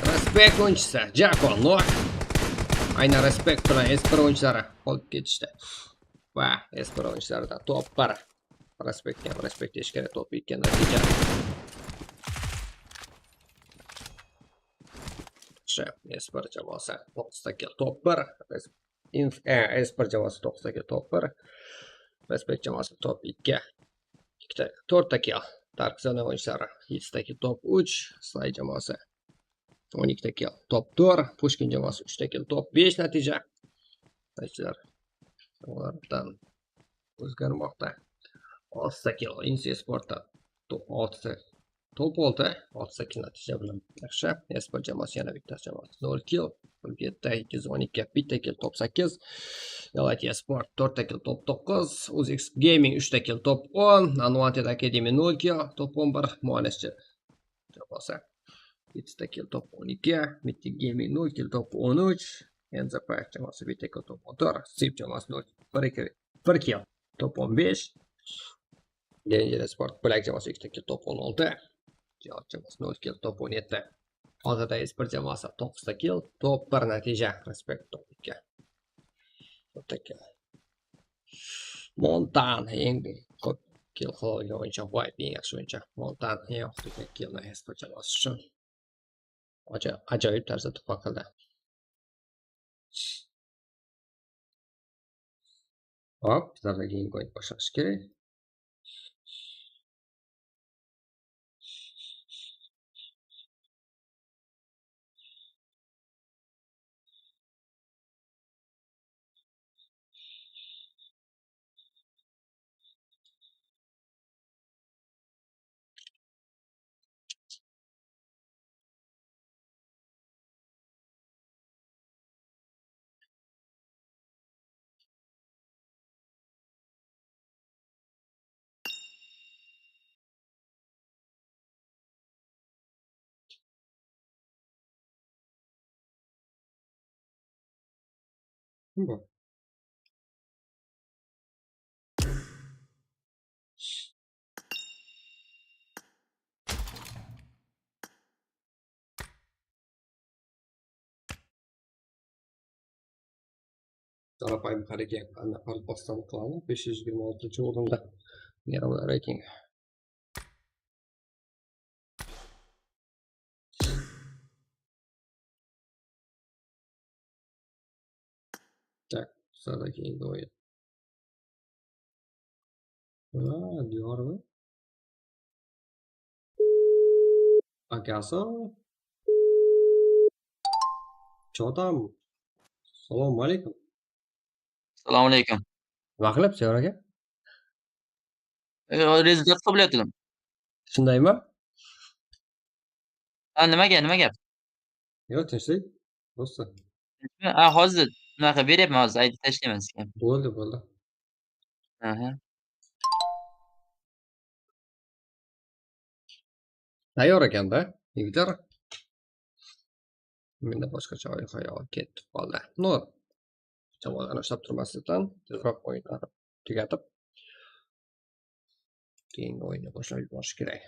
Respect o'yinchisi. Jako, no. Aynan Respect bilan Esper o'yinchilari qolib ketishdi. Va Esper o'yinchilarida top bir. Respect ham, Respect eshkare top ikki natija. Yaxshi, Esper jamoasi to'qqizta kill, top bir. Res-, Inf-, e, Esper jamoasi to'qqizta kill, top bir. Respect jamoasi top ikki. Ikkita, to'rtta kill. Dark Zone o'yinchilari yettita kill, top uch. Sly jamoasi o'n ikkita kill, top to'rt. Pushkin jamoasi uchta kill, top besh natija. Natijalar olardan o'zgarmoqda. Oltita kill, Insi Sportda. To-, oltita. top boldı. Altı sekiz nátiyje bilen. Yaqshı. Esport jamoası yana bitta jamoası. Nol kill. Bitta, eki júz on eki, bitta kill, top sekiz. Elite Esport, tórtte kill, top toǵız. Uzix Gaming, úshte kill, top on. Unwanted Academy, nol kill, top on bir. Muanesce jamoası, yetti kill, top on eki. Mythic Gaming, nol kill, top on úsh. N Z P jamoası, bitta kill, top on tórt. Sip jamoası, nol, bir kill, bir kill, top on bes. Danger Sport, Black jamoası, ikkita kill, top on altı. Jawat jamoası, nol kill, top on yetti. Altı Esport jamoası, toǵızta kill, top bir nátiyje. Respekt, top ikki. Top ikki. Montan, eń kóp kill qıla bilgen oyınshı, wipe, eń yaqshı oyınshı. Montan, eń kóp kill, Esport jamoası ushın. Aja-, ajaib tarzda tupa qildi. Hop, bizlerde keyingi oyın boshlash kerek. Kim bu? Qarapayım qárege, ana, Qaraqalpaqstan klalı bes júz jigirma altınshı orında. Мировой рейтинг. Так, sırada keyingi oyın. Aa, Diyor mı? Akası. Чё там? Салам алейкум. Salam aleykum. Nima qilyapsiz, Sevara aka? E, rezultat qabul etdim. Shunday ma? Ha, nimaga, nima gap? Yo'q, tinchlik. Просто. A, hozir bunaqa beryapman, hozir aytib tashlayman sizga. Bo'ldi, bo'ldi. Aha. Tayyor ekan-da, yigitlar. Menda boshqacha xayol ketib qoldi. Ну, jamoalarni ushlab turmaslikdan, tezroq o'yinlarni tugatib, keyingi o'yinni boshlab yuborish kerak.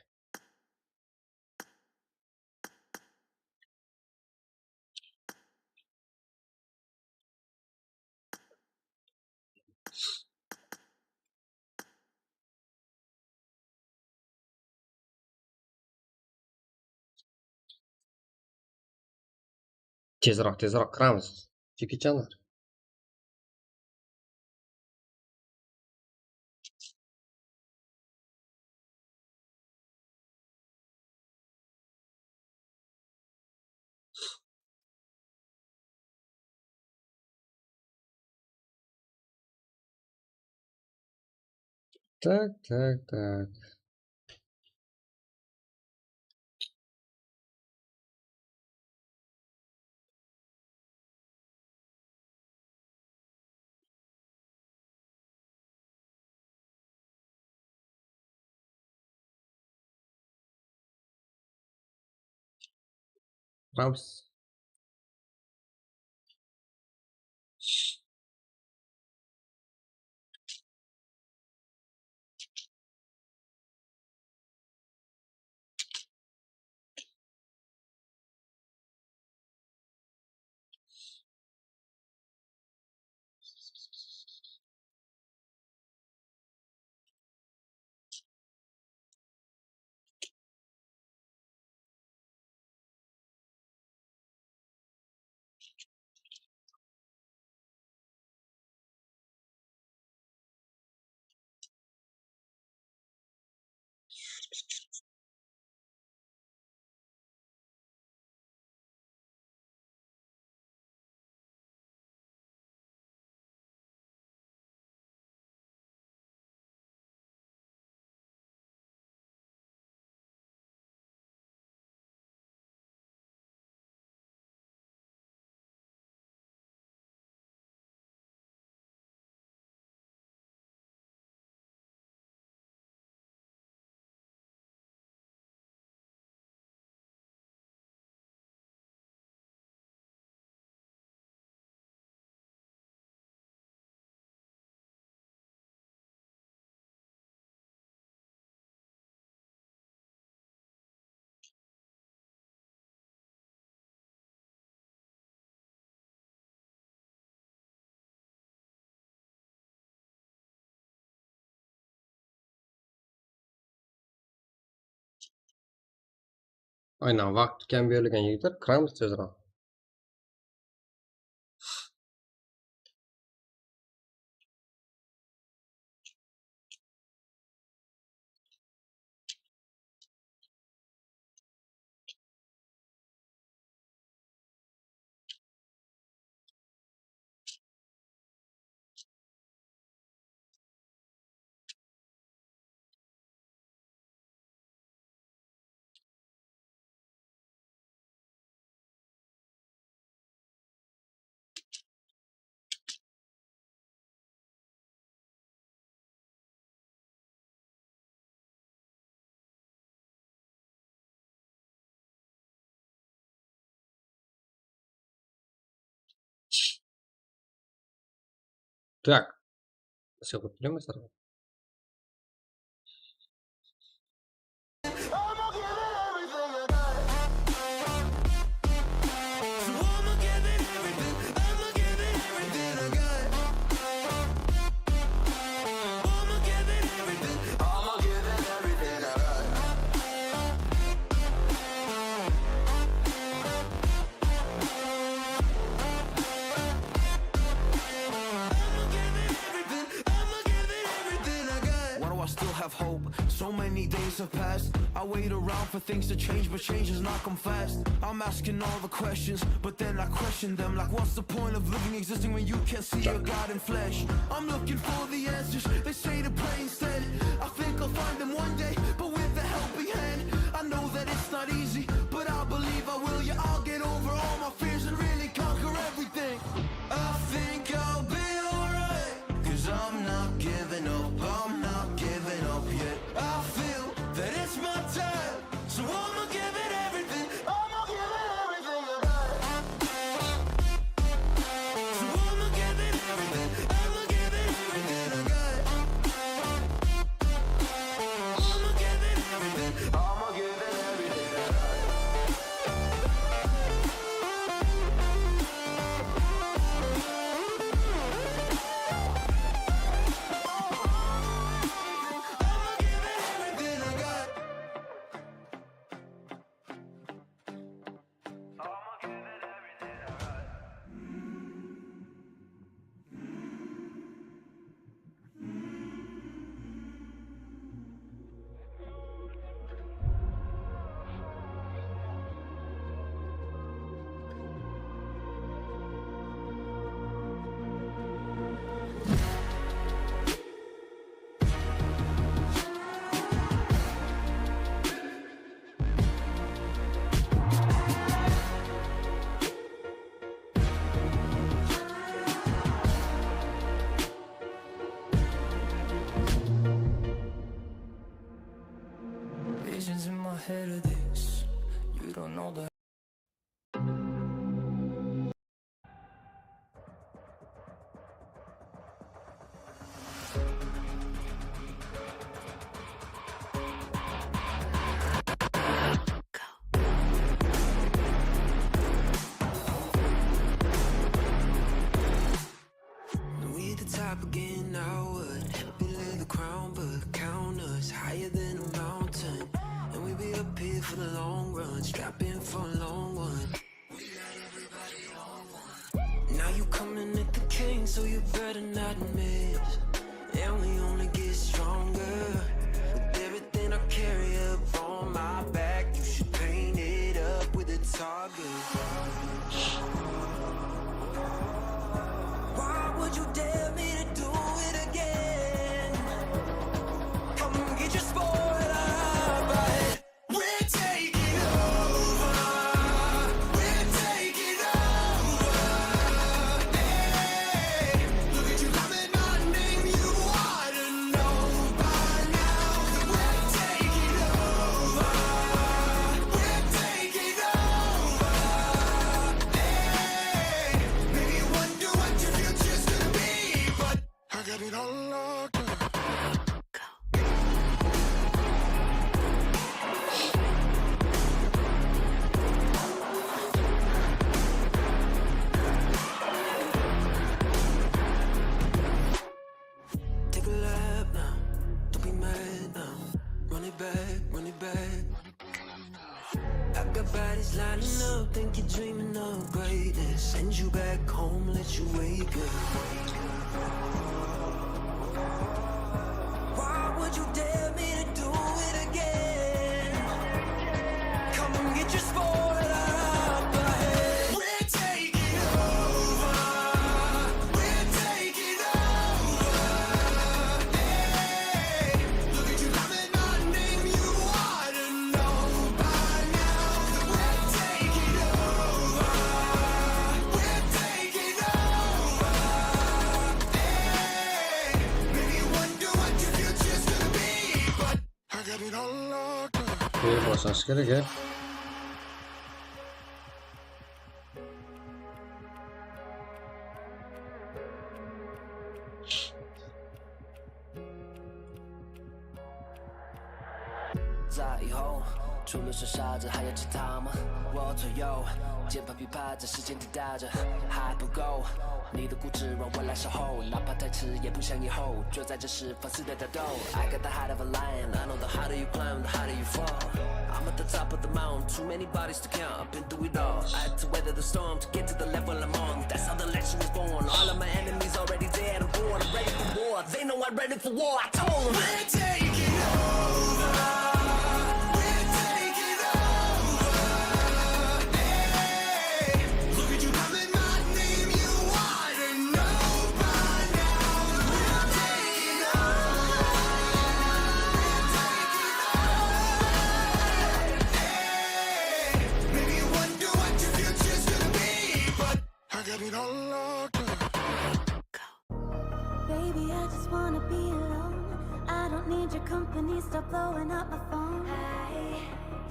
Tezroq, tezroq qiramız, jigitjanlar. Так, так, так. Ramps. Aynen, vaqıt kám berilgen yigitler, qıramız tezirek. Так. Sen qoyıp beremesizler ǵoy. Why do I still have hope? So many days have passed. I wait around for things to change, but changes not come fast. I'm asking all the questions, but then I question them. Like, what's the point of living, existing when you can't see your God in flesh? I'm looking for the answers, they say to pray instead. I think I'll find them one day, but with a helping hand. I know that it's not easy, but I believe I will. Yeah, I'll get over all my fears and really conquer everything. I think I'll be alright, 'cause I'm not giving up, I'm not giving up yet. I feel that it's my time, so I'ma give it everything, I'ma give it everything I got. So I'ma give it everything, I'ma give it everything I got. I'ma give it everything, I'ma give it everything I got. Visions in my head of this. You don't know the We the top again, now what? Below the crown, but count us higher than a mountain. And we be up here for the long run, strapped in for a long one. Now you coming at the king, so you better not miss. And we only get stronger with everything I carry up on my back. You should paint it up with a target. Why would you dare me to do it again? Come get your spoiler, but we're taking over. Body's lining up, think you're dreaming of greatness. Send you back home, let you wake up. Why would you dare me to do it again? Come and get your spoiled up ahead. We're taking over. We're taking over. Hey, look at you, calling my name. You ought to know by now that we're taking over. We're taking over. Hey, maybe you wonder what your future's gonna be, but I got it all locked up. Buyur, basıńız kerek, e? I got the heart of a lion, I know the harder you climb, the harder you fall. I'm at the top of the mountain, too many bodies to count, I've been through it all. I had to weather the storm to get to the level I'm on. That's how the legend was born. All of my enemies already dead, I'm going, I'm ready for war. They know I'm ready for war, I told 'em. We're taking over, we're taking over. Hey, look at you, calling my name, you ought to know by now that we're taking over. We're taking over. Hey, maybe you wonder what your future's gonna be, but I got it all locked up. Baby, I just wanna be alone. I don't need your company, stop blowing up my phone.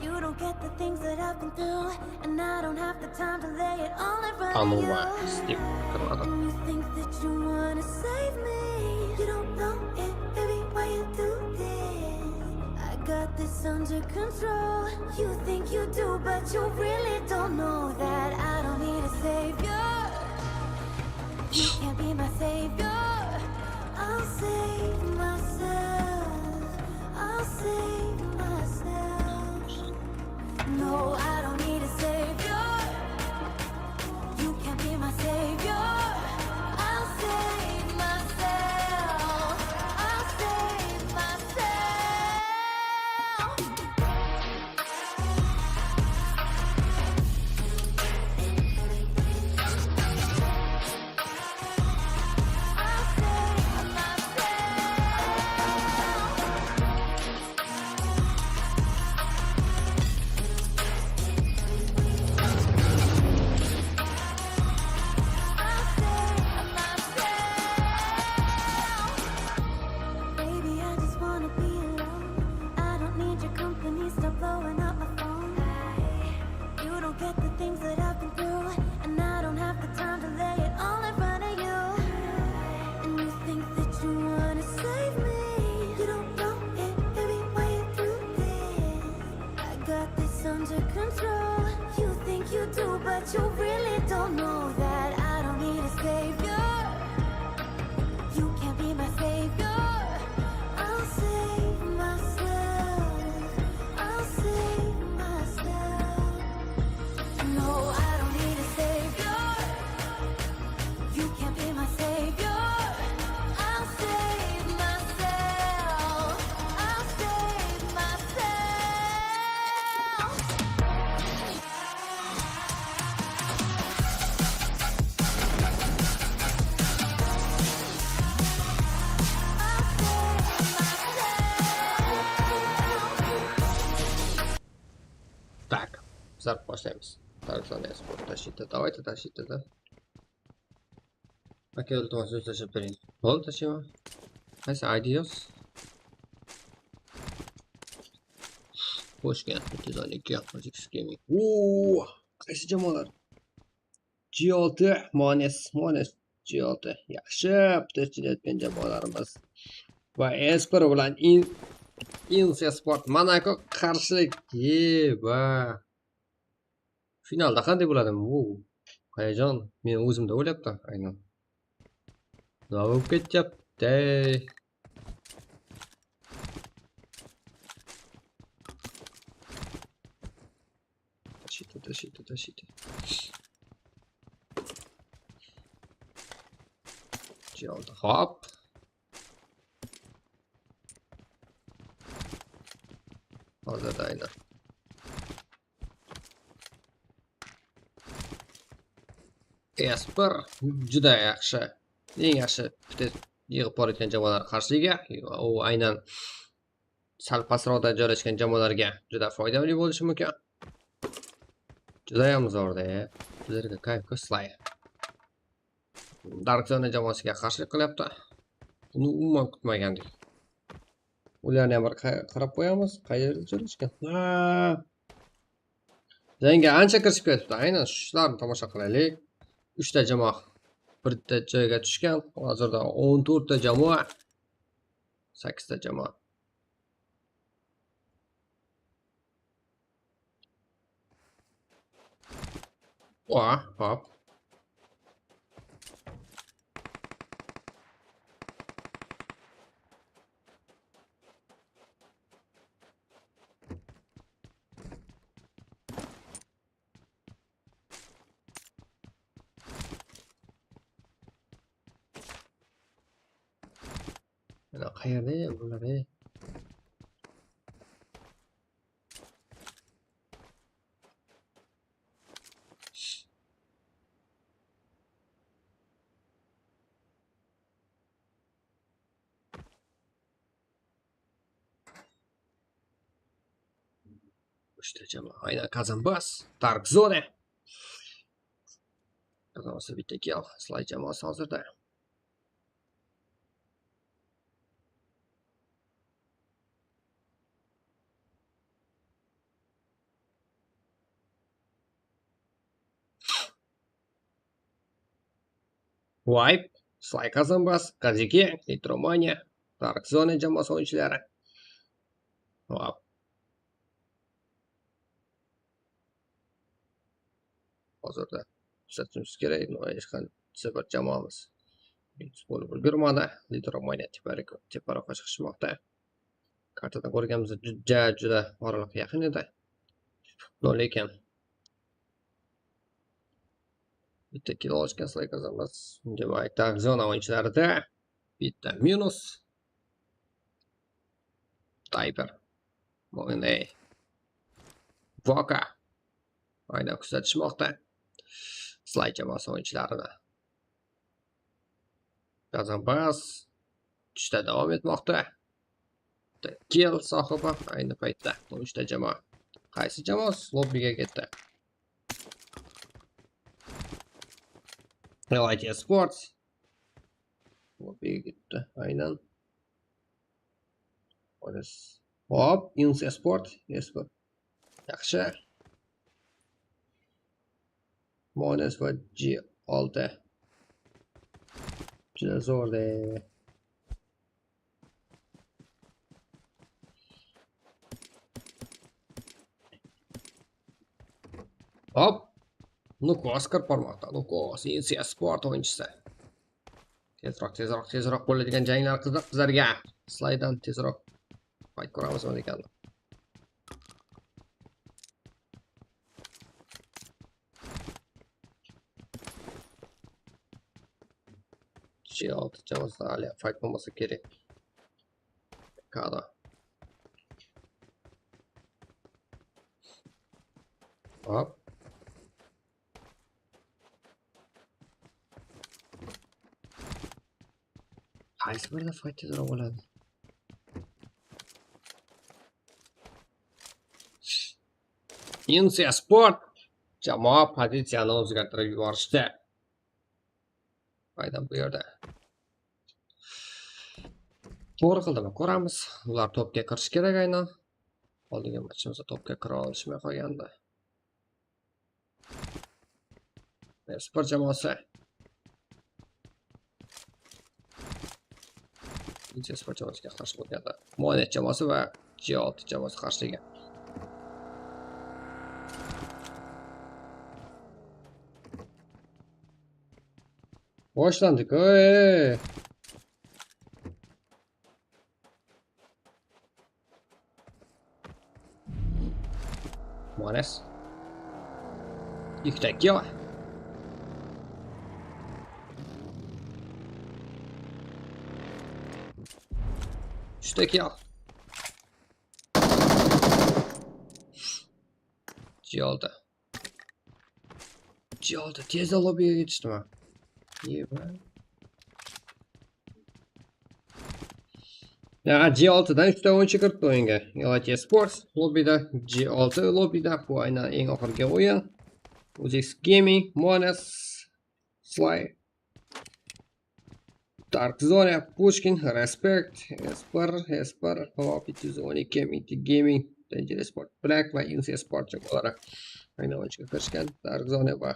You don't get the things that I've been through, and I don't have the time to lay it all in front of you. Tanıma istep kırmadım. And you think that you wanna save me. You don't know it, baby, why you do this? I got this under control. You think you do, but you really don't know that I don't need a savior. You can't be my savior. I'll save myself. I'll save myself. No, I don't need a savior. You can't be my savior. I'll save myself. I'll save myself. Baby, I just wanna be alone. I don't need your company, stop blowing up my phone. You don't get the things that I've been through, and I don't have the time to lay it all in front of you. And you think that you wanna save me. You don't know it, baby, why you do this? I got this under control. You think you do, but you really don't know that I don't need a savior. You can't be my savior. I'll save myself. I'll save myself. No, I don't need a savior. You can't be my savior. I'll save myself. I'll save myself. Так, bizler başlaymız. Tarzan Esport защита. Давайте защита da. Aka, iltimos, ózi tashlap beriń. Boldı, tashlama. Qaysi, I D S? Xosh kelipsiz, on ikki, on segiz gaming. Oo, qaysi jamoalar? G olti, Mones, Mones, G olti. Yaxshi, bitirishdi etken jamoalarimiz. Va Esper bilan In-, Inse Sport Monako qarshi. Eba. Finalda qanday boladı? Wow. Hayajon, men o'zimda o'ylapti, aynan. Nima bo'lib ketyapti? Tashiydi, tashiydi, tashiydi. G altı, hop. Hozir da aynan. Esper, júdá yaqshı. Eń yaqshı bitta yıǵıp barayotgan jamoalarǵa qarshı ega. Ol aynan sál pasırawda joylashgan jamoalarga júdá foydali bo'lishi mumkin. Júdayam zo'r-da, ya. Bizlarga kayf kóslay. Dark Zone jamoasiga qarshilik qilyapti. Buni umuman kutmagandik. Ularni ham bir qa-, qarab qo'yamiz. Qayerda joylashgan? Ha. Jangga ancha kirishib ketibdi. Aynan shularni tomosha qilaylik. Uchta jamoa bitta joyga tushgan. Hozirda o'n to'rtta jamoa, sakkizta jamoa. Oa, hop. Mına qayerde bular, ey? Uchta jamoa. Aynan Kazanbas, Dark Zone. Kazanbas bitta kill, Sly jamoasi hozirda. Wipe, Sly Kazanbas, Kaziki, Nitromaniya, Dark Zone jamoasi o'yinchilari. Hop. Hozirda kuzatishimiz kerak, no, hech qanday bir jamoamiz minus bo'lib ulgurmadi. Nitromaniya teparoqqa chiqishmoqda. Kartadan ko'rganimizda juda, juda oraliq yaqin edi. No, lekin bitta kill olishgan Sly Kazanbas. Demak, Dark Zone o'yinchilarida bitta minus. Tayper. Mo'miney. Voka. Aynan kuzatishmoqda. Sly jamoasi o'yinchilarini. Kazanbas. Tushda davom etmoqda. Kill sohibi ayni paytda. Uchta jamoa. Qaysi jamoa lobbiga ketdi? Elite Sports. Lobbiga ketdi. Aynan. Hop, Inse Sport, Esport. Yaxshi. Mones va G olti. Juda zo'r-da. Hop. Nukos kirib bormoqda. Nukos, Inse Sport o'yinchisi. Tezroq, tezroq, tezroq bo'ladigan janglar qiziq bizlarga. Slaydan tezroq fight ko'ramiz ekan. G olti jamoasida hali fight bo'lmasa kerak. Kada. Hop. Qaysi birida fight tezroq bo'ladi? Inse Sport jamoa pozitsiyani o'zgartirib yuborishdi. Aynan bu yerda. To'g'ri qildimi? Ko'ramiz. Ular topga kirishi kerak aynan. Oldingi matchimizda topga kira olishmay qolgandi. Sport jamoasi. Inse Sport jamoasiga qarshi o'tganda. Monet jamoasi va G olti jamoasi qarshi kelgan. Boshlandik. Mones. Ikkita kill. Úshta kill. G altı. G altı tez lobbiga ketishdi ma? Eba. Ya, G altıdan úshta oyunshı kiripti oyınǵa. Elite Sports lobbida, G altı lobbida. Bu aynan eń oxirgi oyın. Uzix Gaming, Mones, Sly, Dark Zone, Pushkin, Respect, Esper, Esper, Hop, Zone, Kemiti Gaming, Dangerous Sport Black va Insi Sport jamoaları aynan oyınshıǵa kirishken. Dark Zone va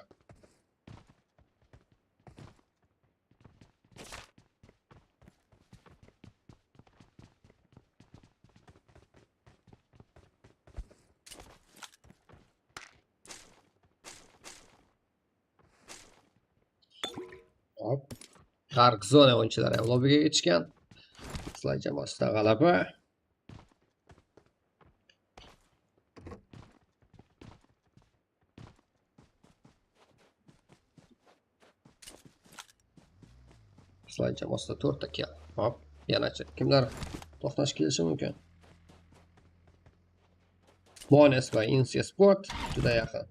Hop. Dark Zone oyuncuları lobbiga ketishken. Sly jamoasına ǵalaba. Sly jamoasında tórtta kill. Hop, yana kimler toqtash kelishi múmkin? Mones va Insi Sport júdá yaqın.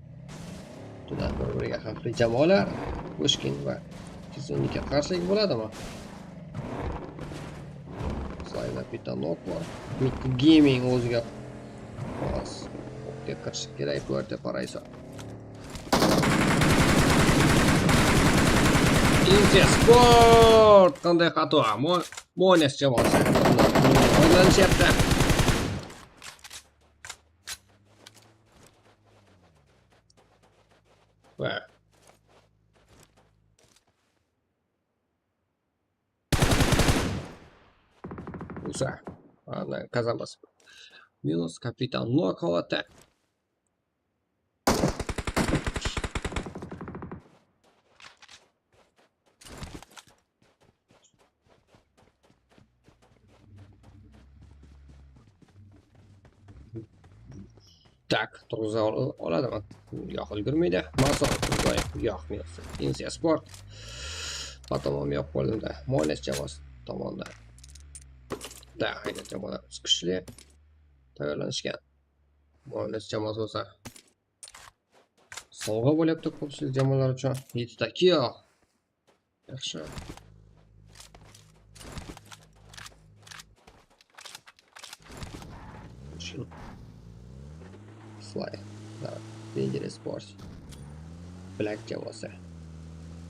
Júdá bir-biriga xavfli jamoalar. Pushkin va Tizunike qarshi boladı ma? Sly va Pitanok bar. Mitti Gaming óziga xos. Ókte kirishik kerek, bu erte Parayso. Insi Sport qanday xato? Mo-, Mones jamoası. Foydalanishyapti. Va Usa. Ana, qazanbas. Minus kapitan Nok qaladı. Tak, turǵıza al-, aladı ma? Yoq, úlgirmeydi. Masa, yoq, minus. Insiya Sport. Patamam yoq boldı da. Mones jamoası tomonda. Da, aynan jamoalarımız kúshli. Tayarlanıshken. Mones jamoası bolsa sawǵa bolyaptı kópshilik jamoalar ushın. Yeti takio. Yaqshı. Sly. Da, Dangerous Sport. Black jamoası.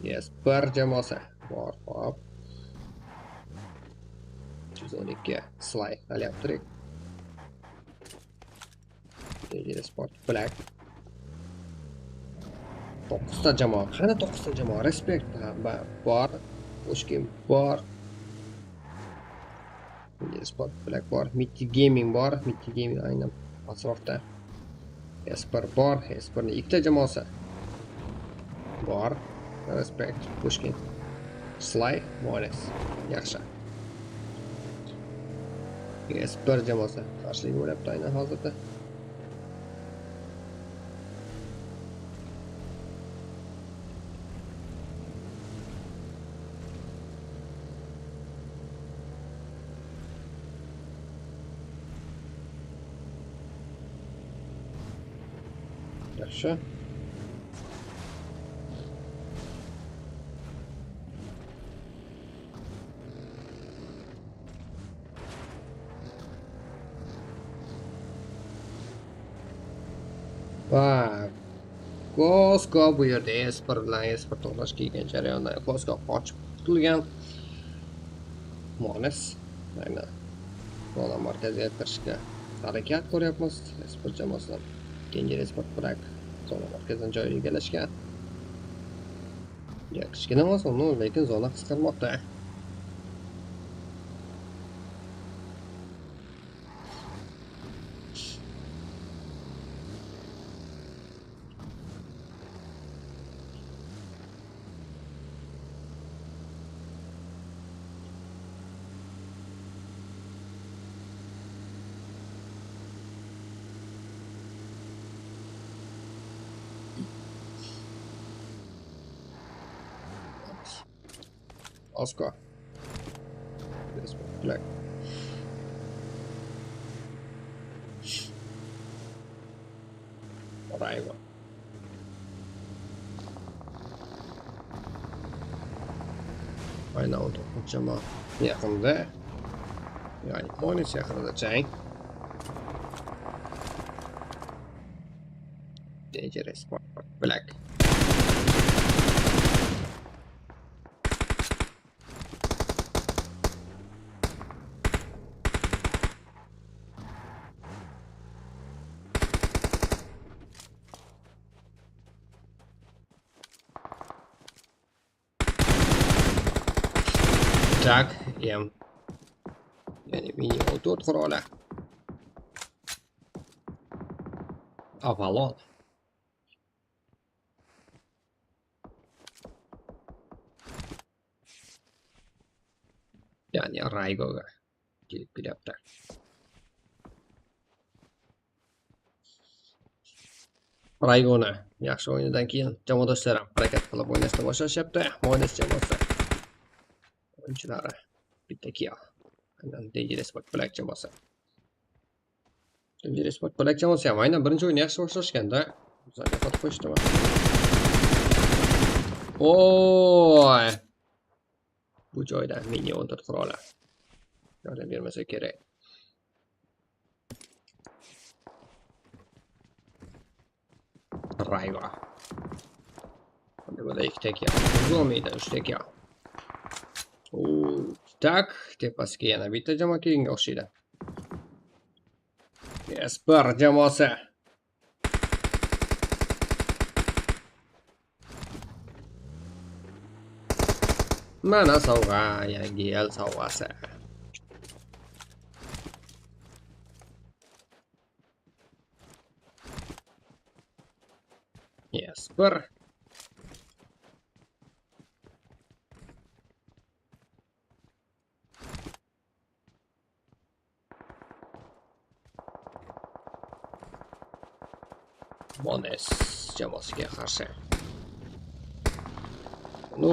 Yes, bir jamoası. Bor, hop. Júz on eki. Sly, alyaptırıq. Dangerous Sport Black. Toqqusta jamoa. Qani toqqusta jamoa? Respect. Ha, ba-, bar. Pushkin bar. Dangerous Sport Black bar. Mitti Gaming bar. Mitti Gaming aynan atrofta. Esper bar. Esperniń ikkita jamoası. Bar. Respect. Pushkin. Sly, Mones. Yaqshı. Esper jamoası qarshilik oynaptı aynan hozirda. Yaqshı. Bak. Kosko bu yerde Esper bilan Esper toqtash kelgan jarayonda Kosko qochib qutulgan. Mones. Aynan. Zona markaziga kirishga harakat ko'ryapmiz. Esper jamoasidan Kenjir Esper Black zona markazidan joy egallashgan. Ya, kichkina emas, uni, lekin zona qisqarmoqda. Moskva. Black. Raygo. Ayna, o da qanshama yaqında. Yaǵnıy, Mones yaqında jang. Dangerous Black. Tak, em. Yaǵnıy, mini on tórt quralı. Avalon. Yaǵnıy, Raygoǵa kelip kelyapti. Raygonı yaqshı oyınıdan keyin, jamoadoslar hám háreket qılıp oynashdı boshlashıptı. Mones jamoası oyınshıları bitta kill. Dangerous Black jamoası. Dangerous Black jamoası hám aynan birinshi oyın yaqshı boshlashkan da. Bizlarga yo'qotib qo'yishdi. Oy! Bu joyda mini on tórt quroli yordam bermasa kerak. Raygo. Bunda ikkita kill. Zomi da uchta kill. U, tak, tepasiga yana bitta jamoa kelganga o'xshaydi. Esper jamoasi. Mana sovg'a, yangi yil sovg'asi. Esper. Mones jamoasiga qarshi. No,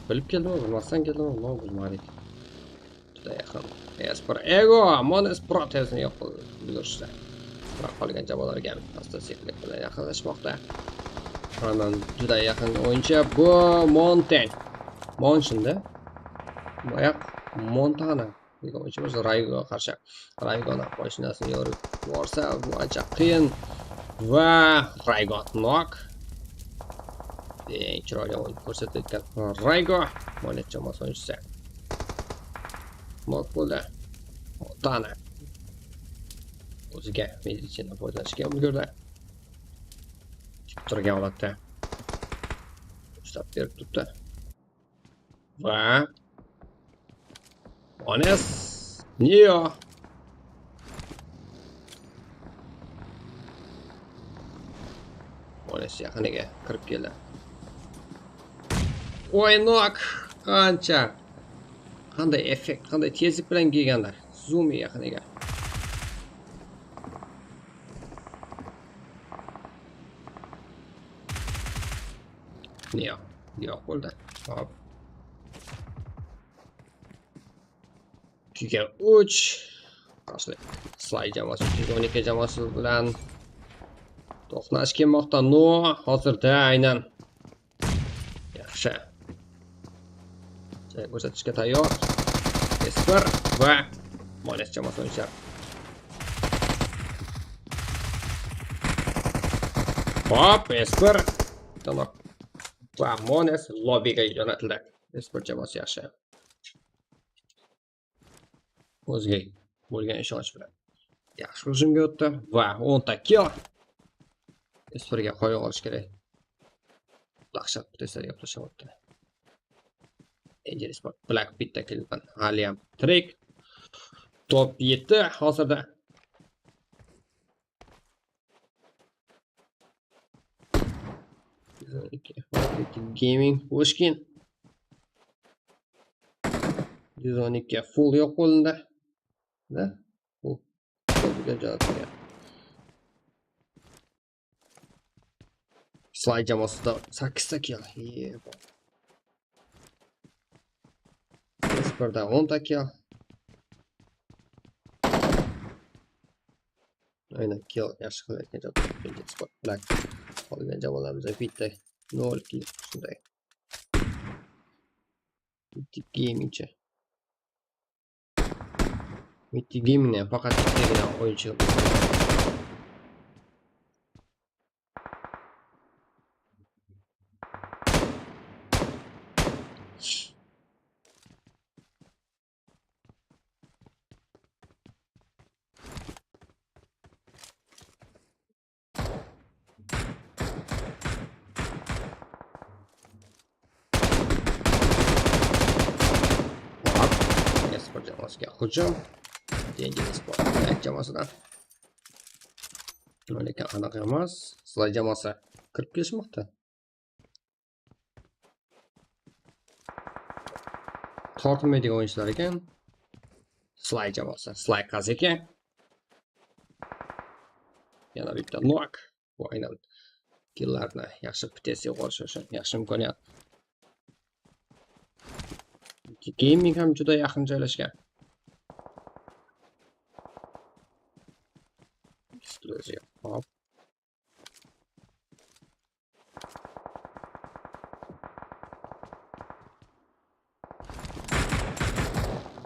bilib keldimi, bilmasdan keldimi, no, bilmadik. Juda yaqin. Esper Ego, Mones protezini yo'q qilib ulgurishdi. Biroq qolgan jamoalarga asta-sekinlik bilan yaqinlashmoqda. Qolaman juda yaqin o'yinchi bu Monten. Monshindi. Boyaq Montana. O'yinchimiz Raygoga qarshi. Raygoni mashinasini yorib yuborsa, bu ancha qiyin. Va Raygo nok. Eng chiroyli o'yin ko'rsatayotgan Raygo. Monet jamoasi o'yinchisi. Nok bo'ldi. Montana. O'ziga meditsina foydalanishga ulgurdi. Tik turgan holatda. Ushlab berib turibdi. Va Mones. Neo. Mones yaqiniga kirib keldi. Oy, nok. Qancha. Qanday effekt, qanday tezlik bilan kelganda. Zumi yaqiniga. Neo. Yo'q bo'ldi. Hop. Ikkiga uch. Qarshi. Slay jamoasi ikki yuz o'n ikki jamoasi bilan to'qnash kelmoqda. No, hozirda aynan. Yaxshi. Jang ko'rsatishga tayyor. Esper va Mones jamoasi o'ynashar. Hop, Esper. Tamam. Va Mones lobbiga jo'natildi. Esper jamoasi yaxshi. O'ziga bo'lgan ishonch bilan yaxshi hujumga o'tdi va o'nta kill. Esperga qo'ya olish kerak. Dahshat presslar yoplashyapti. Dangerous Black bitta kill bilan haliyam tirik. Top yetti hozirda. Gaming Pushkin. Yuz o'n ikki full yo'q bo'lindi. Da? Full. Full degan joy. Slay jamoasida sakkizta kill. Ye, bo. Bir de on ta kill. Aynen, kill yaqshı qılıp aytqan joq. Spot Black. Qolgan jamoalarımız bitta nol kill shunday. Bitta gaming-chi. Mitti Gamingnen faqat ikkitagina oyunchi. Hop, esport jamoasiga hujum. Dengiz esport jamoasidan. Lekin aniq emas. Sılay jamoasi kirib kelishmoqda. Tortmaydigan o'yinchilar ekan. Sılay jamoasi, Sılay qaz eken. Yana bitta nok. Bu aynan killarni yaxshi pitesiga qo'shish uchun yaxshi imkoniyat. Gaming ham juda yaqin joylashgan. Eksklyuziv. Hop.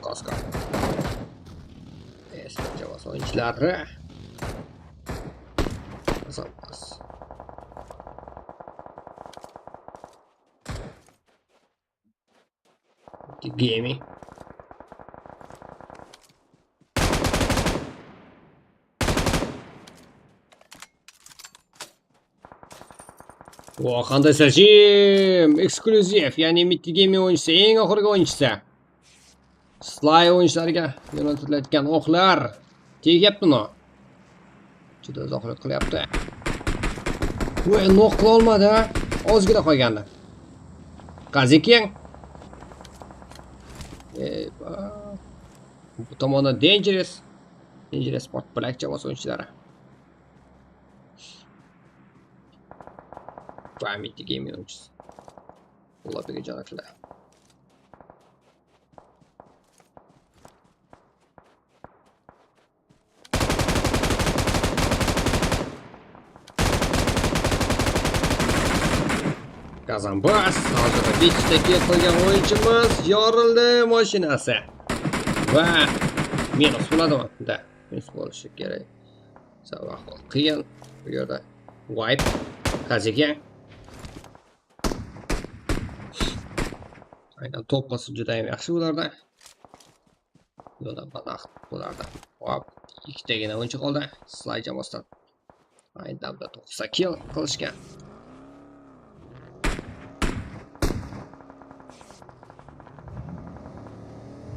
Kaska. Esport jamoasi o'yinchilari. Azalmas. Gaming. O, qanday shashim! Eksklyuziv, ya'ni Mitti Gaming o'yinchisi, eng oxirgi o'yinchisi. Sılay o'yinchilariga yo'naltiriladigan o'qlar. Tegyapti uni. Juda uzoqlik qilyapti. Voy, nok qila olmadi, ha? Ozgina qolgandi. Qaz eken. E, ba-, bu tomonda Dangerous. Dangerous Sport Black jamoasi o'yinchilari. Family Gaming o'yinchisi. Lobbiga jo'natildi. Gazambas, hozir bitta kill qilgan o'yinchimiz yorildi mashinasi. Va minus bo'ladimi? Da, minus bo'lishi kerak. Sabah qiyin bu yerda. Wipe, Qazeken. Aynan to'ppasi juda ham yaxshi bularda. Yo'llanma naqd bularda. Hop, ikkitagina o'yinchi qoldi. Sılay jamoasidan. Aynan da to'qqiz kill qilishgan.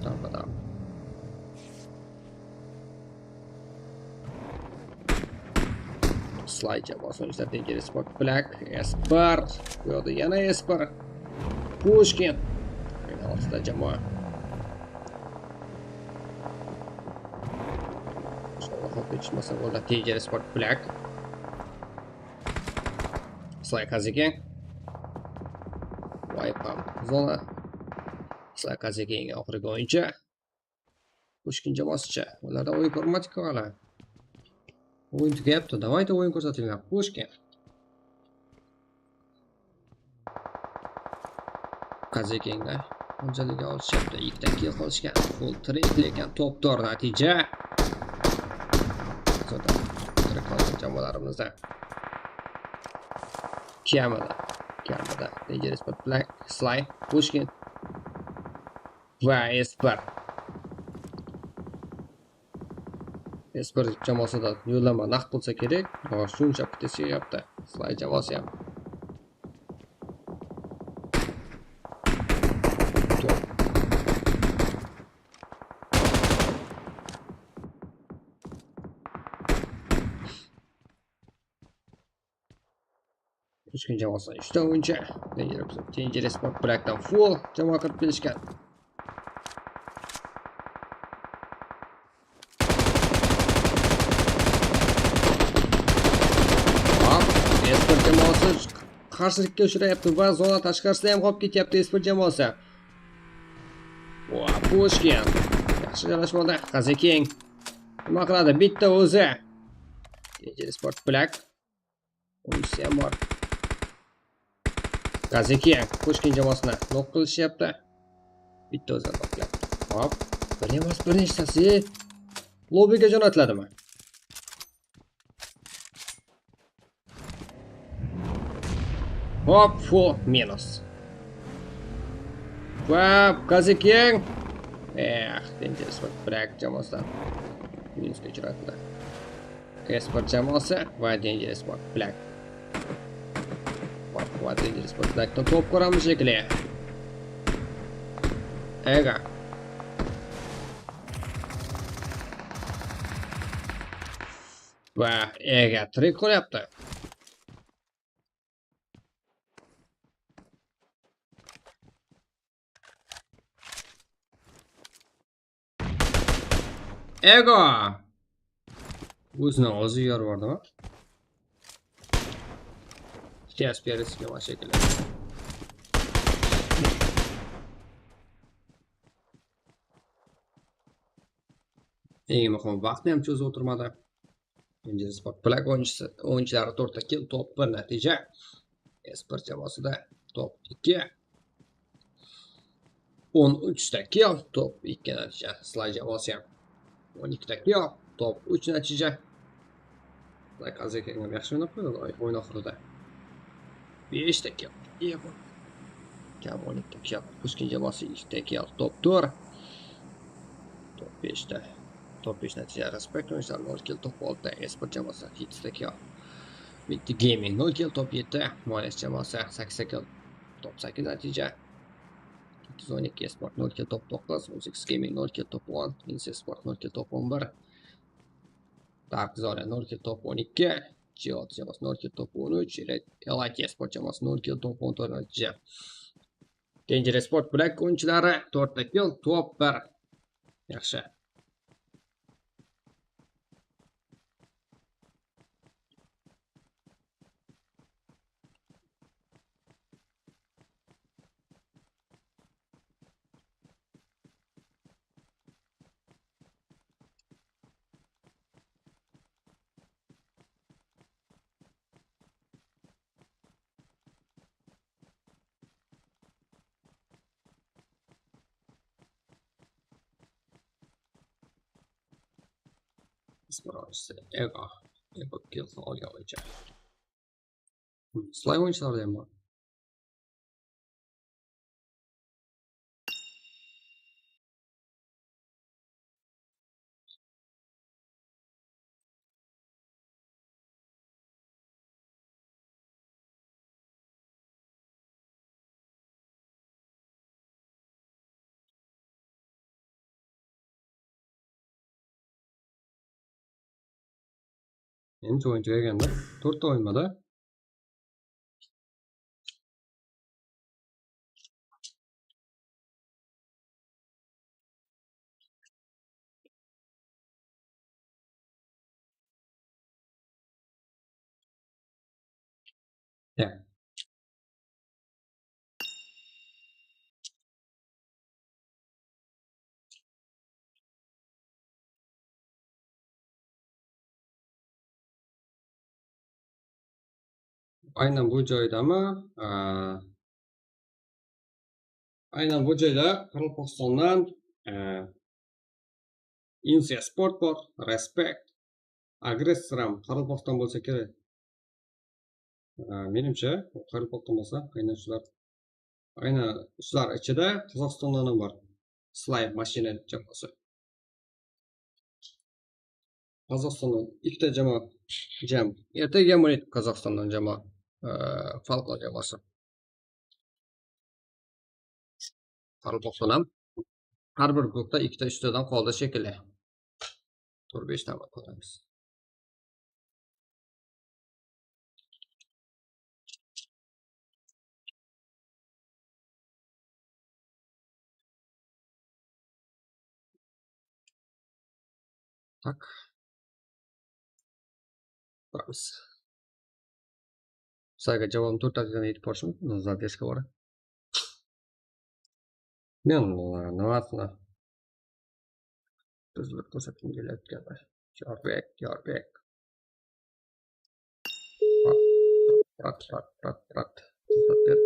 Darmadam. Sılay jamoasi o'yinchilari Dangerous Sport Black, Esper. Bu yoqda yana Esper. Pushkin. Meni ortasida jamoa. Inshaalloh, qolga tushmasa bo'ldi. Dangerous Sport Black. Sılay Qazeken. Wipe ham zona. Sılay Qazeken eng oxirgi o'yinchi. Pushkin jamoasicha. Ularda o'yin ko'rmadik hali. O'yin tugayapti. Давайте o'yin ko'rsatinglar. Pushkin. Qazekenge. Anjeliga olishyapti. Ikkita kill qilishgan. Full triple ekan. Top to'r natija. So'da tirik qolgan jamoalarimizda. Kamada. Kamada. Dangerous Sport Black. Sılay. Pushkin. Va Esper. Esper jamoasidan yo'llanma naqd bo'lsa kerak. Shuncha pitesi yaptı. Sılay jamoasi ham. Pushkin jamoasi uchta o'yinchi. Dangerous Sport Black'tan full jamoa kirib kelishgan. Hop, Esper jamoasi qarshilikka uchrayapti va zona tashqarisida ham qolib ketyapti Esper jamoasi. Oa, Pushkin. Yaqshı jarash boldı. Qazekeng. Nima qıladı? Bitta ózi. Dangerous Sport Black. Ómse mor. Qazekeng. Pushkin jamoasına nok qilish yaptı. Bitta ózi nok qiladi. Hop. Bir emas, bir neshta. Lobbiga jo'natiladimi? Hop, full minus. Vá, Qazekeng. Eh, Dangerous Sport Black jamoası minusqa uchradı. Esport jamoası va Dangerous Sport Black. Va, va Dangerous Sport Blacktan top ko'ramiz shekilli. Ega. Va, ega, trik qo'yapti. Ego! Ózine ózi uyarıp bardı ma? Tez berisiz jamoa shekilli. Eń muhimi, vaqtın hám cho'zib o'tirmadi. Dangerous Sport Black o'yinchisi, o'yinchilari to'rtta kill, top bir natija. Esport jamoasida top ikki. O'n uchta kill, top ikki natija. Sly jamoasi ham o'n ikkita kill, top uch natija. Sly Qazekeng ham yaxshi o'ynab qo'ydi o'yin oxirida. Beshta kill. Kam o'n ikkita kill. Pushkin jamoasi ikkita kill, top to'rt. Top beshta. Top besh natija. Respekt o'yinchilar nol kill, top olti. Esport jamoasi yettita kill. Mitti Gaming nol kill, top yetti. Mones jamoasi sakkizta kill, top sakkiz natija. Ikki yuz o'n ikki Esport nol kill, top to'qqiz. O'n sakkiz Gaming nol kill, top o'n. Insi Esport nol kill, top o'n bir. Dark Zone nol kill, top o'n ikki. G O T jamoasi nol kill, top o'n uch. Red Elite Esport jamoasi nol kill, top o'n to'rt natija. Dangerous Sport Black o'yinchilari to'rtta kill, top bir. Yaxshi. Sparıwshısı Ego. Ego kill olǵan boyınsha. Sly oyıncıları da bar. Endi oyın kelgende to'rtta oyın bar da. Ya. Aynan bu joyda ma? A, aynan bu joyda Qoraqalpog'istondan, a, Insiya Sport bor, Respect, Agressor ham Qoraqalpog'iston bo'lsa kerak. A, menimcha, u Qoraqalpog'iston bo'lsa, aynan shular, aynan shular ichida Qozog'istondan ham bor. Sly mashina jamoasi. Qozog'istondan ikkita jamoa jam. Ertaga ham o'ynaydi Qozog'istondan jamoa. E, Falcon jamoasi. Qoraqalpog'iston ham har bir guruhda ikkita, uchtadan qoldi shekilli. To'rt-beshta ko'ramiz. Tak. Ko'ramiz. Slayga javobni to'rt daqiqadan yetib borishim, zadержка bor. Men, e, nimasına? Bizler kórsetkim keledi. Jarbek, Jarbek. Brat, brat, brat, brat. Tezlep ber.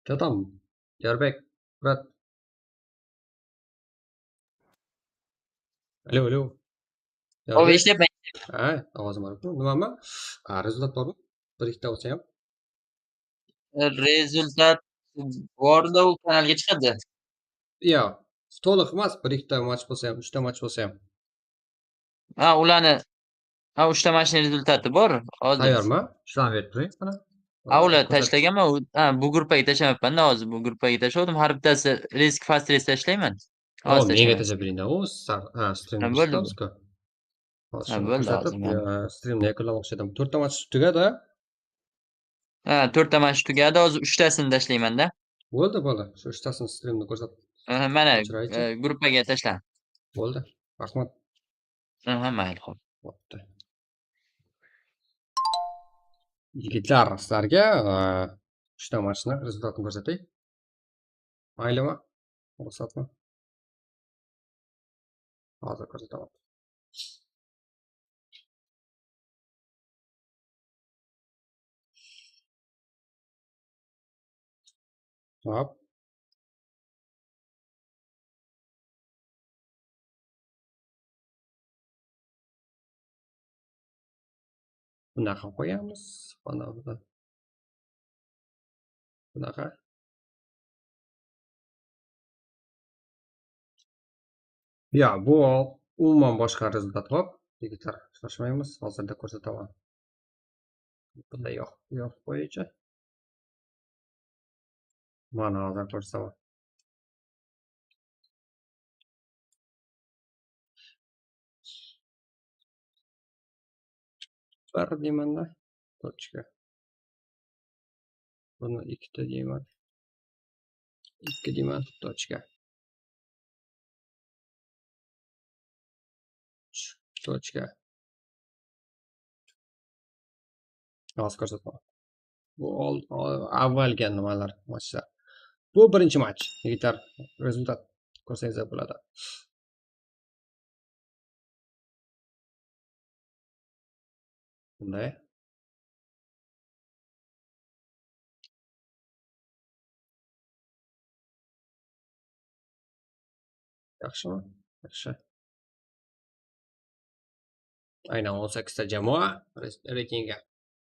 Jadam, Jarbek, brat. Alo, alo. Ov, Jarbek. Eshityapman. Ha, awazım bar. Nima ma? A, rezultat bormi? Bir ikkita bolsa ham. Rezultat bordi, u kanalga chiqadi. Iya, tolıq emas, bir ikkita match bolsa ham, uchta match bolsa ham. Ha, ularni, ha, uchta matchni rezultati bor, hozir. Tayyormi? Shıdam berip turayıq mana. Ha, ular tashlaganman, u, ha, bu gruppaga tashlamayapman-da hozir, bu gruppaga tashladim. Har bittasi risk, fast risk tashlayman. Hozir menga tashlamayman. Tashlab bering-da, u sa-, ha, stream. Ha, bo'ldi. Hozir shuni ko'rsatib, hozir men, e, streamni yakunlamoqchi edim. To'rtta match tugadi. Ha, to'rtta match tugadi, hozir uchtasini tashlayman-da. Bo'ldi, bo'ldi. Shu uchtasini streamni ko'rsatib. Aha, mana, e, gruppaga tashla. Bo'ldi. Rahmat. Aha, mayli, xo'p. Bo'pti. Yigitlar, sizlarga, e, uchta matchni rezultatini ko'rsatay. Maylimi? Ruxsatmi? Hozir ko'rsataman. Hop. Bunaqa qo'yamiz. Mana buni. Bunaqa. Ya, bu umuman boshqa rezultat. Hop, yigitlar, shoshmaymız, hozirda ko'rsataman. Bunday yoq, yoq bo'yicha. Mana hozir ko'rsataman. Bir deyman-da, tochka. Buni ikkita deyman. Ikki deyman, tochka. Tochka. Hozir ko'rsataman. Bu ol-, ol-, avvalgi nimalar, matchlar. Bu birinchi match. Yigitlar, rezultat ko'rsangiz bo'ladi. Bunday. Yaxshimi? Yaxshi. Aynan on sakkizta jamoa res-, reytingi.